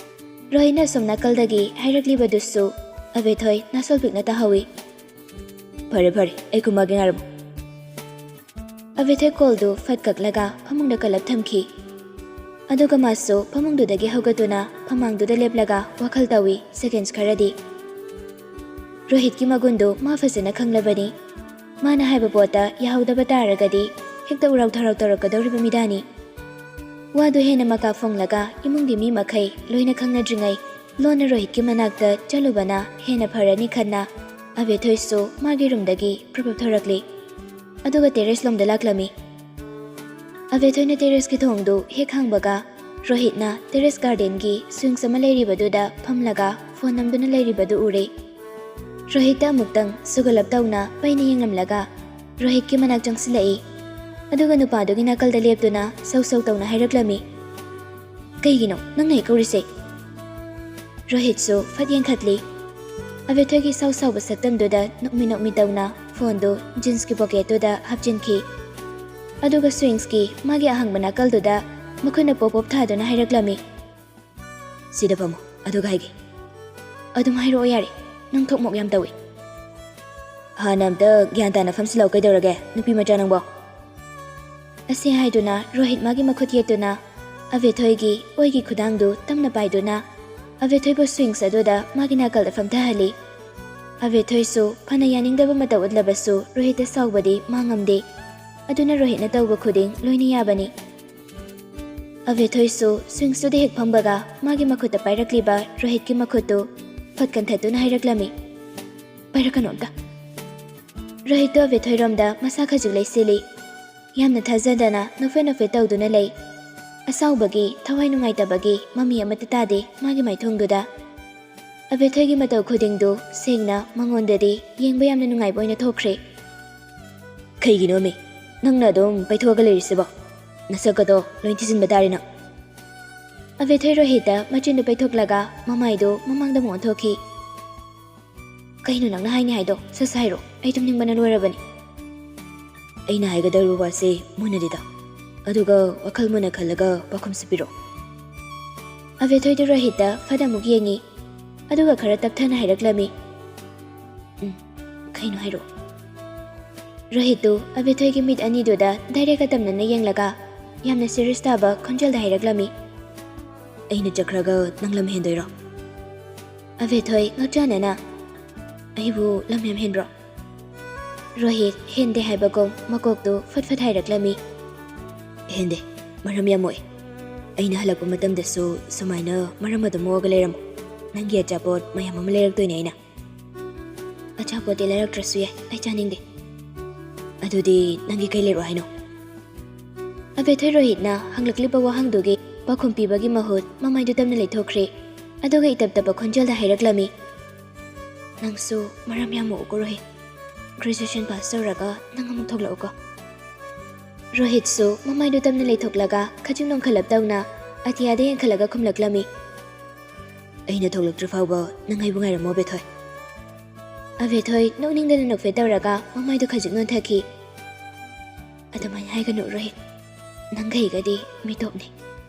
ꯔꯣꯍꯤꯠꯅ ꯑꯁꯣꯝ ꯅꯥꯀꯜꯗꯒꯤ ꯍꯥꯏꯔꯛꯂꯤꯕꯗꯨꯁꯨ ꯑꯕꯦꯊꯣꯏ ꯅꯥꯁꯣꯜ ꯄꯤꯛꯅ ꯇꯥꯍꯧꯏ꯫ "ꯐꯔꯦ, ꯐꯔꯦ, ꯑꯩ ꯀꯨꯝꯃꯛꯑꯒꯦ, ꯉꯥꯏꯔꯝꯃꯨ꯫" ꯑꯕꯦꯊꯣꯏ ꯀꯣꯜꯗꯨ ꯐꯠ ꯀꯛꯂꯒ ꯐꯃꯨꯡꯗ ꯀꯜꯂꯞ ꯊꯝꯈꯤ꯫ ꯑꯗꯨꯒ ꯃꯥꯁꯨ ꯐꯃꯨꯡꯗꯨꯗꯒꯤ ꯍꯧꯒꯠꯇꯨꯅ ꯐꯃꯥꯡꯗꯨꯗ ꯂꯦꯞꯂꯒ ꯋꯥꯈꯜ ꯇꯧꯏ ꯁꯦꯀꯦꯟꯁ ꯈꯔꯗꯤ꯫ ꯔꯣꯍꯤꯠꯀꯤ ꯃꯒꯨꯟꯗꯨ ꯃꯥ ꯐꯖꯅ ꯈꯪꯂꯕꯅꯤ꯫ ꯃꯥꯅ ꯍꯥꯏꯕ ꯄꯣꯠꯇ ꯌꯥꯍꯧꯗꯕ ꯇꯥꯔꯒꯗꯤ ꯍꯦꯛꯇ ꯎꯔꯥꯎ ꯊꯔꯥꯎ ꯇꯧꯔꯛꯀꯗꯧꯔꯤꯕ ꯃꯤꯗꯥꯅꯤ꯫ ꯋꯥꯗꯨ ꯍꯦꯟꯅ ꯃꯀꯥ ꯐꯣꯡꯂꯒ ꯏꯃꯨꯡꯒꯤ ꯃꯤ ꯃꯈꯩ ꯂꯣꯏꯅ ꯈꯪꯅꯗ꯭ꯔꯤꯉꯩ ꯂꯣꯟꯅ ꯔꯣꯍꯤꯠꯀꯤ ꯃꯅꯥꯛꯇ ꯆꯠꯂꯨꯕꯅ ꯍꯦꯟꯅ ꯐꯔꯅꯤ ꯈꯟꯅ ꯑꯕꯦꯊꯣꯏꯁꯨ ꯃꯥꯒꯤ ꯔꯨꯝꯗꯒꯤ ꯄ꯭ꯔꯞ ꯄ꯭ꯔꯞ ꯊꯣꯔꯛꯂꯤ꯫ ꯑꯗꯨꯒ ꯇꯦꯔꯦꯁ ꯂꯣꯝꯗ ꯂꯥꯛꯂꯝꯃꯤ꯫ ꯑꯕꯦꯊꯣꯏꯅ ꯇꯦꯔꯦꯁꯀꯤ ꯊꯣꯡꯗꯨ ꯍꯦꯛ ꯍꯥꯡꯕꯒ ꯔꯣꯍꯤꯠꯅ ꯇꯦꯔꯦꯁ ꯒꯥꯔꯗꯦꯟꯒꯤ ꯁ꯭ꯋꯤꯡꯁ ꯑꯃ ꯂꯩꯔꯤꯕꯗꯨꯗ ꯐꯝꯂꯒ ꯐꯣꯟ ꯅꯝꯗꯨꯅ ꯂꯩꯔꯤꯕꯗꯨ ꯎꯔꯦ꯫ ꯔꯣꯍꯤꯠꯇ ꯑꯃꯨꯛꯇꯪ ꯁꯨꯒꯠꯂꯞ ꯇꯧꯅ ꯄꯩꯅ ꯌꯦꯡꯂꯝꯂꯒ ꯔꯣꯍꯤꯠꯀꯤ ꯃꯅꯥꯛ ꯆꯪꯁꯤꯜꯂꯛꯏ꯫ ꯑꯗꯨꯒ ꯅꯨꯄꯥꯗꯨꯒꯤ ꯅꯥꯀꯜꯗ ꯂꯦꯞꯇꯨꯅ ꯁꯧ ꯁꯧ ꯇꯧꯅ ꯍꯥꯏꯔꯛꯂꯝꯃꯤ, "ꯀꯩꯒꯤꯅꯣ ꯅꯪꯅ ꯍꯦꯛ ꯀꯧꯔꯤꯁꯦ?" ꯔꯣꯍꯤꯠꯁꯨ ꯐꯠ ꯌꯦꯡꯈꯠꯂꯤ꯫ ꯑꯕꯦꯊꯣꯏꯒꯤ ꯁꯥꯎ ꯁꯥꯎꯕ ꯁꯛꯇꯝꯗꯨꯗ ꯅꯣꯛꯃꯤ ꯅꯣꯛꯃꯤ ꯇꯧꯅ ꯐꯣꯟꯗꯨ ꯖꯤꯟꯁꯀꯤ ꯄꯣꯀꯦꯠꯇꯨꯗ ꯍꯥꯞꯆꯤꯟꯈꯤ꯫ ꯑꯗꯨꯒ ꯁ꯭ꯋꯤꯡꯁꯀꯤ ꯃꯥꯒꯤ ꯑꯍꯥꯡꯕ ꯅꯥꯀꯜꯗꯨꯗ ꯃꯈꯨꯠꯅ ꯄꯣꯞ ꯄꯣꯞ ꯊꯥꯗꯨꯅ ꯍꯥꯏꯔꯛꯂꯝꯃꯤ, "ꯁꯤꯗ ꯐꯝꯃꯣ, ꯑꯗꯨꯒ ꯍꯥꯏꯒꯦ꯫" "ꯑꯗꯨꯝ ꯍꯥꯏꯔꯛꯑꯣ ꯌꯥꯔꯦ, ꯅꯪ ꯊꯣꯛ ꯃꯣꯛ ꯌꯥꯝ ꯇꯧꯏ꯫" "ꯍꯥꯟꯅ ꯑꯝꯇ ꯒ꯭ꯌꯥꯟ ꯇꯥꯅ ꯐꯝꯁꯤꯜꯂꯛꯑꯣ, ꯀꯩꯗꯧꯔꯒꯦ ꯅꯨꯄꯤ ꯃꯆꯥ ꯅꯪꯕꯣ?" ꯑꯁꯤ ꯍꯥꯏꯗꯨꯅ ꯔꯣꯍꯤꯠ ꯃꯥꯒꯤ ꯃꯈꯨꯠ ꯌꯦꯠꯇꯨꯅ ꯑꯕꯦꯊꯣꯏꯒꯤ ꯑꯣꯏꯒꯤ ꯈꯨꯗꯥꯡꯗꯨ ꯇꯝꯅ ꯄꯥꯏꯗꯨꯅ ꯑꯕꯦꯊꯣꯏꯕꯨ ꯁ꯭ꯋꯤꯡꯁ ꯑꯗꯨꯗ ꯃꯥꯒꯤ ꯅꯥꯀꯜꯗ ꯐꯝꯊꯍꯜꯂꯤ꯫ ꯑꯕꯦꯊꯣꯏꯁꯨ ꯐꯅ ꯌꯥꯅꯤꯡꯗꯕ ꯃꯇꯧ ꯎꯠꯂꯕꯁꯨ ꯔꯣꯍꯤꯠꯇ ꯁꯥꯎꯕꯗꯤ ꯃꯥ ꯉꯝꯗꯦ꯫ ꯑꯗꯨꯅ ꯔꯣꯍꯤꯠꯅ ꯇꯧꯕ ꯈꯨꯗꯤꯡ ꯂꯣꯏꯅ ꯌꯥꯕꯅꯤ꯫ ꯑꯕꯦꯊꯣꯏꯁꯨ ꯁ꯭ꯋꯤꯡꯁꯇꯨꯗ ꯍꯦꯛ ꯐꯝꯕꯒ ꯃꯥꯒꯤ ꯃꯈꯨꯠꯇ ꯄꯥꯏꯔꯛꯂꯤꯕ ꯔꯣꯍꯤꯠꯀꯤ ꯃꯈꯨꯠꯇꯨ ꯐꯠ ꯀꯟꯊꯠꯇꯨꯅ ꯍꯥꯏꯔꯛꯂꯝꯃꯤ, "ꯄꯥꯏꯔꯛꯀꯅꯨ ꯑꯝꯇ꯫" ꯔꯣꯍꯤꯠꯇꯣ ꯑꯕꯦꯊꯣꯏꯔꯣꯝꯗ ꯃꯁꯥ ꯈꯖꯤꯛ ꯂꯩꯁꯤꯜꯂꯤ꯫ ꯌꯥꯝꯅ ꯊꯥꯖꯗꯅ ꯅꯣꯛꯐꯦꯠ ꯅꯣꯛꯐꯦꯠ ꯇꯧꯗꯨꯅ ꯂꯩ꯫ ꯑꯁꯥꯎꯕꯒꯤ, ꯊꯋꯥꯏ ꯅꯨꯡꯉꯥꯏꯇꯕꯒꯤ ꯃꯃꯤ ꯑꯃꯠꯇ ꯇꯥꯗꯦ ꯃꯥꯒꯤ ꯃꯥꯏꯊꯣꯡꯗꯨꯗ꯫ ꯑꯕꯦꯊꯣꯏꯒꯤ ꯃꯇꯧ ꯈꯨꯗꯤꯡꯗꯨ ꯁꯦꯡꯅ ꯃꯉꯣꯟꯗꯗꯤ ꯌꯦꯡꯕ ꯌꯥꯝꯅ ꯅꯨꯡꯉꯥꯏꯕ ꯑꯣꯏꯅ ꯊꯣꯛꯈ꯭ꯔꯦ꯫ "ꯀꯩꯒꯤꯅꯣꯃꯤ ꯅꯪꯅ ꯑꯗꯨꯝ ꯄꯩꯊꯣꯛꯑꯒ ꯂꯩꯔꯤꯁꯤꯕꯣ? ꯅꯁꯛꯀꯗꯣ ꯂꯣꯏ ꯊꯤꯖꯤꯟꯕ ꯇꯥꯔꯦ ꯅꯪ꯫" ꯑꯕꯦꯊꯣꯏ ꯔꯣꯍꯤꯠꯇ ꯃꯆꯤꯟꯗꯨ ꯄꯩꯊꯣꯛꯂꯒ ꯃꯃꯥꯏꯗꯨ ꯃꯃꯥꯡꯗ ꯑꯃꯨꯛ ꯑꯣꯟꯊꯣꯛꯈꯤ꯫ "ꯀꯩꯅꯣ ꯅꯪꯅ ꯍꯥꯏꯅꯤ ꯍꯥꯏꯗꯣ? ꯁꯠ ꯁꯠ ꯍꯥꯏꯔꯣ, ꯑꯩ ꯇꯨꯝꯅꯤꯡꯕꯅ ꯂꯣꯏꯔꯕꯅꯤ꯫" "ꯑꯩꯅ ꯍꯥꯏꯒꯗꯧꯔꯤꯕ ꯋꯥꯁꯦ ꯃꯨꯟꯅꯗꯤ ꯇꯥꯎ, ꯑꯗꯨꯒ ꯋꯥꯈꯜ ꯃꯨꯟꯅ ꯈꯜꯂꯒ ꯄꯥꯎꯈꯨꯝꯁꯨ ꯄꯤꯔꯛꯑꯣ꯫" ꯑꯕꯦꯊꯣꯏꯗꯨ ꯔꯣꯍꯤꯠꯇ ꯐꯠ ꯑꯃꯨꯛ ꯌꯦꯡꯉꯤ, ꯑꯗꯨꯒ ꯈꯔ ꯇꯞꯊꯅ ꯍꯥꯏꯔꯛꯂꯝꯃꯤ, "ꯎꯝ, ꯀꯩꯅꯣ ꯍꯥꯏꯔꯛꯑꯣ꯫" ꯔꯣꯍꯤꯠꯇꯨ ꯑꯕꯦꯊꯣꯏꯒꯤ ꯃꯤꯠ ꯑꯅꯤꯗꯨꯗ ꯗꯥꯏꯔꯦꯛ ꯑꯇꯝꯅꯅ ꯌꯦꯡꯂꯒ ꯌꯥꯝꯅ ꯁꯤꯔꯤꯌꯁ ꯇꯥꯕ ꯈꯣꯟꯖꯦꯜꯗ ꯍꯥꯏꯔꯛꯂꯝꯃꯤ, "ꯑꯩꯅ ꯆꯠꯈ꯭ꯔꯒ ꯅꯪ ꯂꯝ ꯍꯦꯟꯗꯣꯏꯔꯣ?" ꯑꯕꯦꯊꯣꯏ ꯉꯛꯆꯥꯟꯅꯅ, "ꯑꯩꯕꯨ ꯂꯝ ꯌꯥꯝ ꯍꯦꯟꯕ꯭ꯔꯣ?" ꯔꯣꯍꯤꯠ ꯍꯦꯟꯗꯦ ꯍꯥꯏꯕꯒꯨꯝ ꯃꯀꯣꯛꯇꯨ ꯐꯠ ꯐꯠ ꯍꯥꯏꯔꯛꯂꯝꯃꯤ, "ꯍꯦꯟꯗꯦ, ꯃꯔꯝ ꯌꯥꯝ ꯃꯣꯛꯑꯦ꯫ ꯑꯩꯅ ꯍꯜꯂꯛꯄ ꯃꯇꯝꯗꯁꯨ ꯁꯨꯃꯥꯏꯅ ꯃꯔꯝ ꯑꯗꯨꯝ ꯃꯣꯛꯑꯒ ꯂꯩꯔꯝꯃꯣ꯫" ꯅꯪꯒꯤ ꯑꯆꯥꯄꯣꯠ ꯃꯌꯥꯝ ꯑꯃ ꯂꯩꯔꯛꯇꯣꯏꯅꯦ ꯑꯩꯅ꯫ ꯑꯆꯥꯄꯣꯠꯇꯤ ꯂꯩꯔꯛꯇ꯭ꯔꯁꯨ ꯌꯥꯏ, ꯑꯩ ꯆꯥꯅꯤꯡꯗꯦ꯫ ꯑꯗꯨꯗꯤ ꯅꯪꯒꯤ ꯀꯩ ꯂꯩꯔꯛꯑꯣ ꯍꯥꯏꯅꯣ? ꯑꯕꯦꯊꯣꯏ ꯔꯣꯍꯤꯠꯅ ꯍꯪꯂꯛꯂꯤꯕ ꯋꯥꯍꯪꯗꯨꯒꯤ ꯄꯥꯎꯈꯨꯝ ꯄꯤꯕꯒꯤ ꯃꯍꯨꯠ ꯃꯃꯥꯏꯗꯨ ꯇꯞꯅ ꯂꯩꯊꯣꯛꯈ꯭ꯔꯦ꯫ ꯑꯗꯨꯒ ꯏꯇꯞ ꯇꯞꯄ ꯈꯣꯟꯖꯦꯜꯗ ꯍꯥꯏꯔꯛꯂꯝꯃꯤ, "ꯅꯪꯁꯨ ꯃꯔꯝ ꯌꯥꯝ ꯃꯣꯛꯎꯀꯣ ꯔꯣꯍꯤꯠ꯫ ꯒ꯭ꯔꯦꯖꯨꯑꯦꯁꯟ ꯄꯥꯁ ꯇꯧꯔꯒ ꯅꯪ ꯑꯃꯨꯛ ꯊꯣꯛꯂꯛꯎꯀꯣ꯫" ꯔꯣꯍꯤꯠꯁꯨ ꯃꯃꯥꯏꯗꯨ ꯇꯞꯅ ꯂꯩꯊꯣꯛꯂꯒ ꯈꯖꯤꯛ ꯅꯣꯡꯈꯠꯂꯞ ꯇꯧꯅ ꯑꯇꯤꯌꯥꯗ ꯌꯦꯡꯈꯠꯂꯒ ꯈꯨꯝꯂꯛꯂꯝꯃꯤ, "ꯑꯩꯅ ꯊꯣꯛꯂꯛꯇ꯭ꯔꯤ ꯐꯥꯎꯕ ꯅꯪ ꯑꯩꯕꯨ ꯉꯥꯏꯔꯝꯃꯣ ꯑꯕꯦꯊꯣꯏ꯫" ꯑꯕꯦꯊꯣꯏ ꯅꯣꯛꯅꯤꯡꯗꯅ ꯅꯣꯛꯐꯦꯠ ꯇꯧꯔꯒ ꯃꯃꯥꯏꯗꯨ ꯈꯖꯤꯛ ꯅꯣꯟꯊꯈꯤ꯫ "ꯑꯗꯨꯃꯥꯏꯅ ꯍꯥꯏꯒꯅꯨ ꯔꯣꯍꯤꯠ꯫ ꯅꯪꯒ ꯑꯩꯒꯗꯤ ꯃꯤꯇꯣꯞꯅꯤ,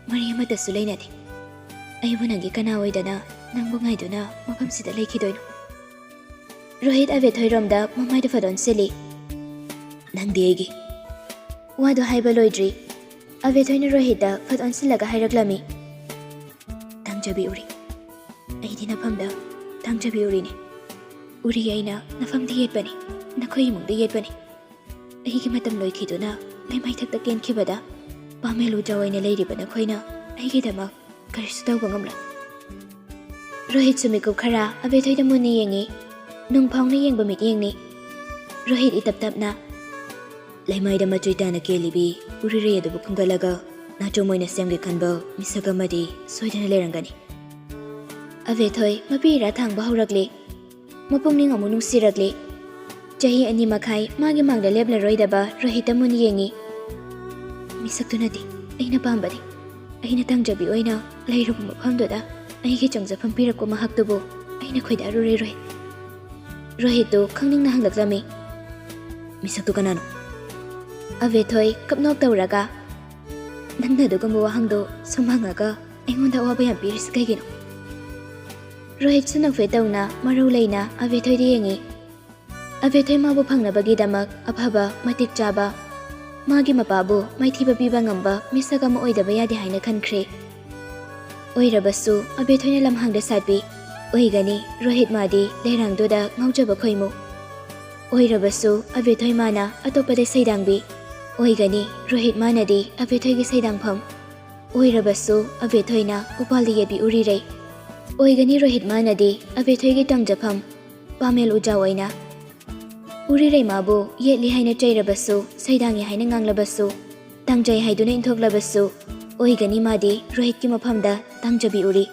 ꯃꯔꯤ ꯑꯃꯠꯇꯁꯨ ꯂꯩꯅꯗꯦ꯫ ꯑꯩꯕꯨ ꯅꯪꯒꯤ ꯀꯅꯥ ꯑꯣꯏꯗꯅ ꯅꯪꯕꯨ ꯉꯥꯏꯗꯨꯅ ꯃꯐꯝꯁꯤꯗ ꯂꯩꯈꯤꯗꯣꯏꯅꯣ?" ꯔꯣꯍꯤꯠ ꯑꯕꯦꯊꯣꯏꯔꯣꯝꯗ ꯃꯃꯥꯏꯗꯨ ꯐꯠ ꯑꯣꯟꯁꯤꯜꯂꯤ꯫ "ꯅꯪꯗꯤ ꯑꯩꯒꯤ꯫" ꯋꯥꯗꯨ ꯍꯥꯏꯕ ꯂꯣꯏꯗ꯭ꯔꯤ, ꯑꯕꯦꯊꯣꯏꯅ ꯔꯣꯍꯤꯠꯇ ꯐꯠ ꯑꯣꯟꯁꯤꯜꯂꯒ ꯍꯥꯏꯔꯛꯂꯝꯃꯤ, "ꯇꯥꯡꯖꯕꯤ ꯎꯔꯤ, ꯑꯩꯗꯤ ꯅꯐꯝꯗ ꯇꯥꯡꯖꯕꯤ ꯎꯔꯤꯅꯤ꯫ ꯎꯔꯤ ꯑꯩꯅ ꯅꯐꯝꯗ ꯌꯦꯠꯄꯅꯤ, ꯅꯈꯣꯏ ꯏꯃꯨꯡꯗ ꯌꯦꯠꯄꯅꯤ꯫ ꯑꯩꯒꯤ ꯃꯇꯝ ꯂꯣꯏꯈꯤꯗꯨꯅ ꯂꯩꯃꯥꯏꯊꯛꯇ ꯀꯦꯟꯈꯤꯕꯗ ꯄꯥꯃꯦꯜ ꯎꯖꯥ ꯑꯣꯏꯅ ꯂꯩꯔꯤꯕ ꯅꯈꯣꯏꯅ ꯑꯩꯒꯤꯗꯃꯛ ꯀꯔꯤꯁꯨ ꯇꯧꯕ ꯉꯝꯂꯣꯏ꯫" ꯔꯣꯍꯤꯠꯁꯨ ꯃꯤꯀꯨꯞ ꯈꯔ ꯑꯕꯦꯊꯣꯏꯗ ꯃꯨꯟꯅ ꯌꯦꯡꯉꯤ꯫ ꯅꯨꯡ ꯐꯥꯎꯅ ꯌꯦꯡꯕ ꯃꯤꯠꯌꯦꯡꯅꯤ꯫ ꯔꯣꯍꯤꯠ ꯏꯇꯞ ꯇꯞꯅ, "ꯂꯩꯃꯥꯏꯗ ꯃꯆꯨ ꯇꯥꯅ ꯀꯦꯜꯂꯤꯕꯤ ꯎꯔꯤꯔꯩ ꯑꯗꯨꯕꯨ ꯈꯨꯝꯒꯠꯂꯒ ꯅꯥꯆꯣꯝ ꯑꯣꯏꯅ ꯁꯦꯝꯒꯦ ꯈꯟꯕ ꯃꯤꯁꯛ ꯑꯃꯗꯤ ꯁꯣꯏꯗꯅ ꯂꯩꯔꯝꯒꯅꯤ꯫" ꯑꯕꯦꯊꯣꯏ ꯃꯄꯤ ꯏꯔꯥ ꯊꯥꯡꯕ ꯍꯧꯔꯛꯂꯤ꯫ ꯃꯄꯨꯛꯅꯤꯡ ꯑꯃꯨꯛ ꯅꯨꯡꯁꯤꯔꯛꯂꯤ꯫ ꯆꯍꯤ ꯑꯅꯤ ꯃꯈꯥꯏ ꯃꯥꯒꯤ ꯃꯥꯡꯗ ꯂꯦꯞꯂꯔꯣꯏꯗꯕ ꯔꯣꯍꯤꯠꯇ ꯃꯨꯟꯅ ꯌꯦꯡꯉꯤ꯫ "ꯃꯤꯁꯛꯇꯨꯅꯗꯤ ꯑꯩꯅ ꯄꯥꯝꯕꯅꯤ꯫ ꯑꯩꯅ ꯇꯥꯡꯖꯕꯤ ꯑꯣꯏꯅ ꯂꯩꯔꯨꯕ ꯃꯐꯝꯗꯨꯗ ꯑꯩꯒꯤ ꯆꯪꯖꯐꯝ ꯄꯤꯔꯛꯄ ꯃꯍꯥꯛꯇꯨꯕꯨ ꯑꯩꯅ ꯈꯣꯏꯗꯥꯔꯨꯔꯦ ꯔꯣꯍꯤꯠ꯫" ꯔꯣꯍꯤꯠꯇꯨ ꯈꯪꯅꯤꯡꯅ ꯍꯪꯂꯛꯂꯝꯃꯤ꯫ "ꯃꯤꯁꯛꯇꯨ ꯀꯅꯥꯅꯣ?" ꯑꯕꯦꯊꯣꯏ ꯀꯞꯅꯣꯛ ꯇꯧꯔꯒ, "ꯅꯪꯅ ꯑꯗꯨꯒꯨꯝꯕ ꯋꯥꯍꯪꯗꯣ ꯁꯨꯝ ꯍꯪꯉꯒ ꯑꯩꯉꯣꯟꯗ ꯑꯋꯥꯕ ꯌꯥꯝ ꯄꯤꯔꯤꯁꯤ ꯀꯩꯒꯤꯅꯣ?" ꯔꯣꯍꯤꯠꯁꯨ ꯅꯣꯛꯐꯦꯠ ꯇꯧꯅ ꯃꯔꯧ ꯂꯩꯅ ꯑꯕꯦꯊꯣꯏꯗ ꯌꯦꯡꯉꯤ꯫ ꯑꯕꯦꯊꯣꯏ ꯃꯥꯕꯨ ꯐꯪꯅꯕꯒꯤꯗꯃꯛ ꯑꯐꯕ, ꯃꯇꯤꯛ ꯆꯥꯕ, ꯃꯥꯒꯤ ꯃꯄꯥꯕꯨ ꯃꯥꯏꯊꯤꯕ ꯄꯤꯕ ꯉꯝꯕ ꯃꯤꯁꯛ ꯑꯃ ꯑꯣꯏꯗꯕ ꯌꯥꯗꯦ ꯍꯥꯏꯅ ꯈꯟꯈ꯭ꯔꯦ꯫ ꯑꯣꯏꯔꯕꯁꯨ ꯑꯕꯦꯊꯣꯏꯅ ꯂꯝꯍꯥꯡꯗ ꯁꯥꯠꯄꯤ ꯑꯣꯏꯒꯅꯤ꯫ ꯔꯣꯍꯤꯠ ꯃꯥꯗꯤ ꯂꯩꯔꯥꯡꯗꯨꯗ ꯉꯥꯎꯖꯕ ꯈꯣꯏꯃꯨ꯫ ꯑꯣꯏꯔꯕꯁꯨ ꯑꯕꯦꯊꯣꯏ ꯃꯥꯅ ꯑꯇꯣꯞꯄꯗ ꯁꯩꯗꯥꯡꯕꯤ ꯑꯣꯏꯒꯅꯤ꯫ ꯔꯣꯍꯤꯠ ꯃꯥꯅꯗꯤ ꯑꯕꯦꯊꯣꯏꯒꯤ ꯁꯩꯗꯥꯡꯐꯝ꯫ ꯑꯣꯏꯔꯕꯁꯨ ꯑꯕꯦꯊꯣꯏꯅ ꯎꯄꯥꯜꯗ ꯌꯦꯠꯄꯤ ꯎꯔꯤꯔꯩ꯫ ꯑꯣꯏꯒꯅꯤ ꯔꯣꯍꯤꯠ, ꯃꯥꯅꯗꯤ ꯑꯕꯦꯊꯣꯏꯒꯤ ꯇꯝꯖꯐꯝ ꯄꯥꯃꯦꯜ ꯎꯖꯥꯎ ꯑꯣꯏꯅ꯫ ꯎꯔꯤꯔꯩꯃꯥꯕꯨ ꯌꯦꯠꯂꯤ ꯍꯥꯏꯅ ꯆꯩꯔꯕꯁꯨ, ꯁꯩꯗꯥꯡꯉꯤ ꯍꯥꯏꯅ ꯉꯥꯡꯂꯕꯁꯨ, ꯇꯥꯡꯖꯩ ꯍꯥꯏꯗꯨꯅ ꯏꯟꯊꯣꯛꯂꯕꯁꯨ, ꯑꯣꯏꯒꯅꯤ ꯃꯥꯗꯤ ꯔꯣꯍꯤꯠꯀꯤ ꯃꯐꯝꯗ ꯇꯥꯡꯖꯕꯤ ꯎꯔꯤ꯫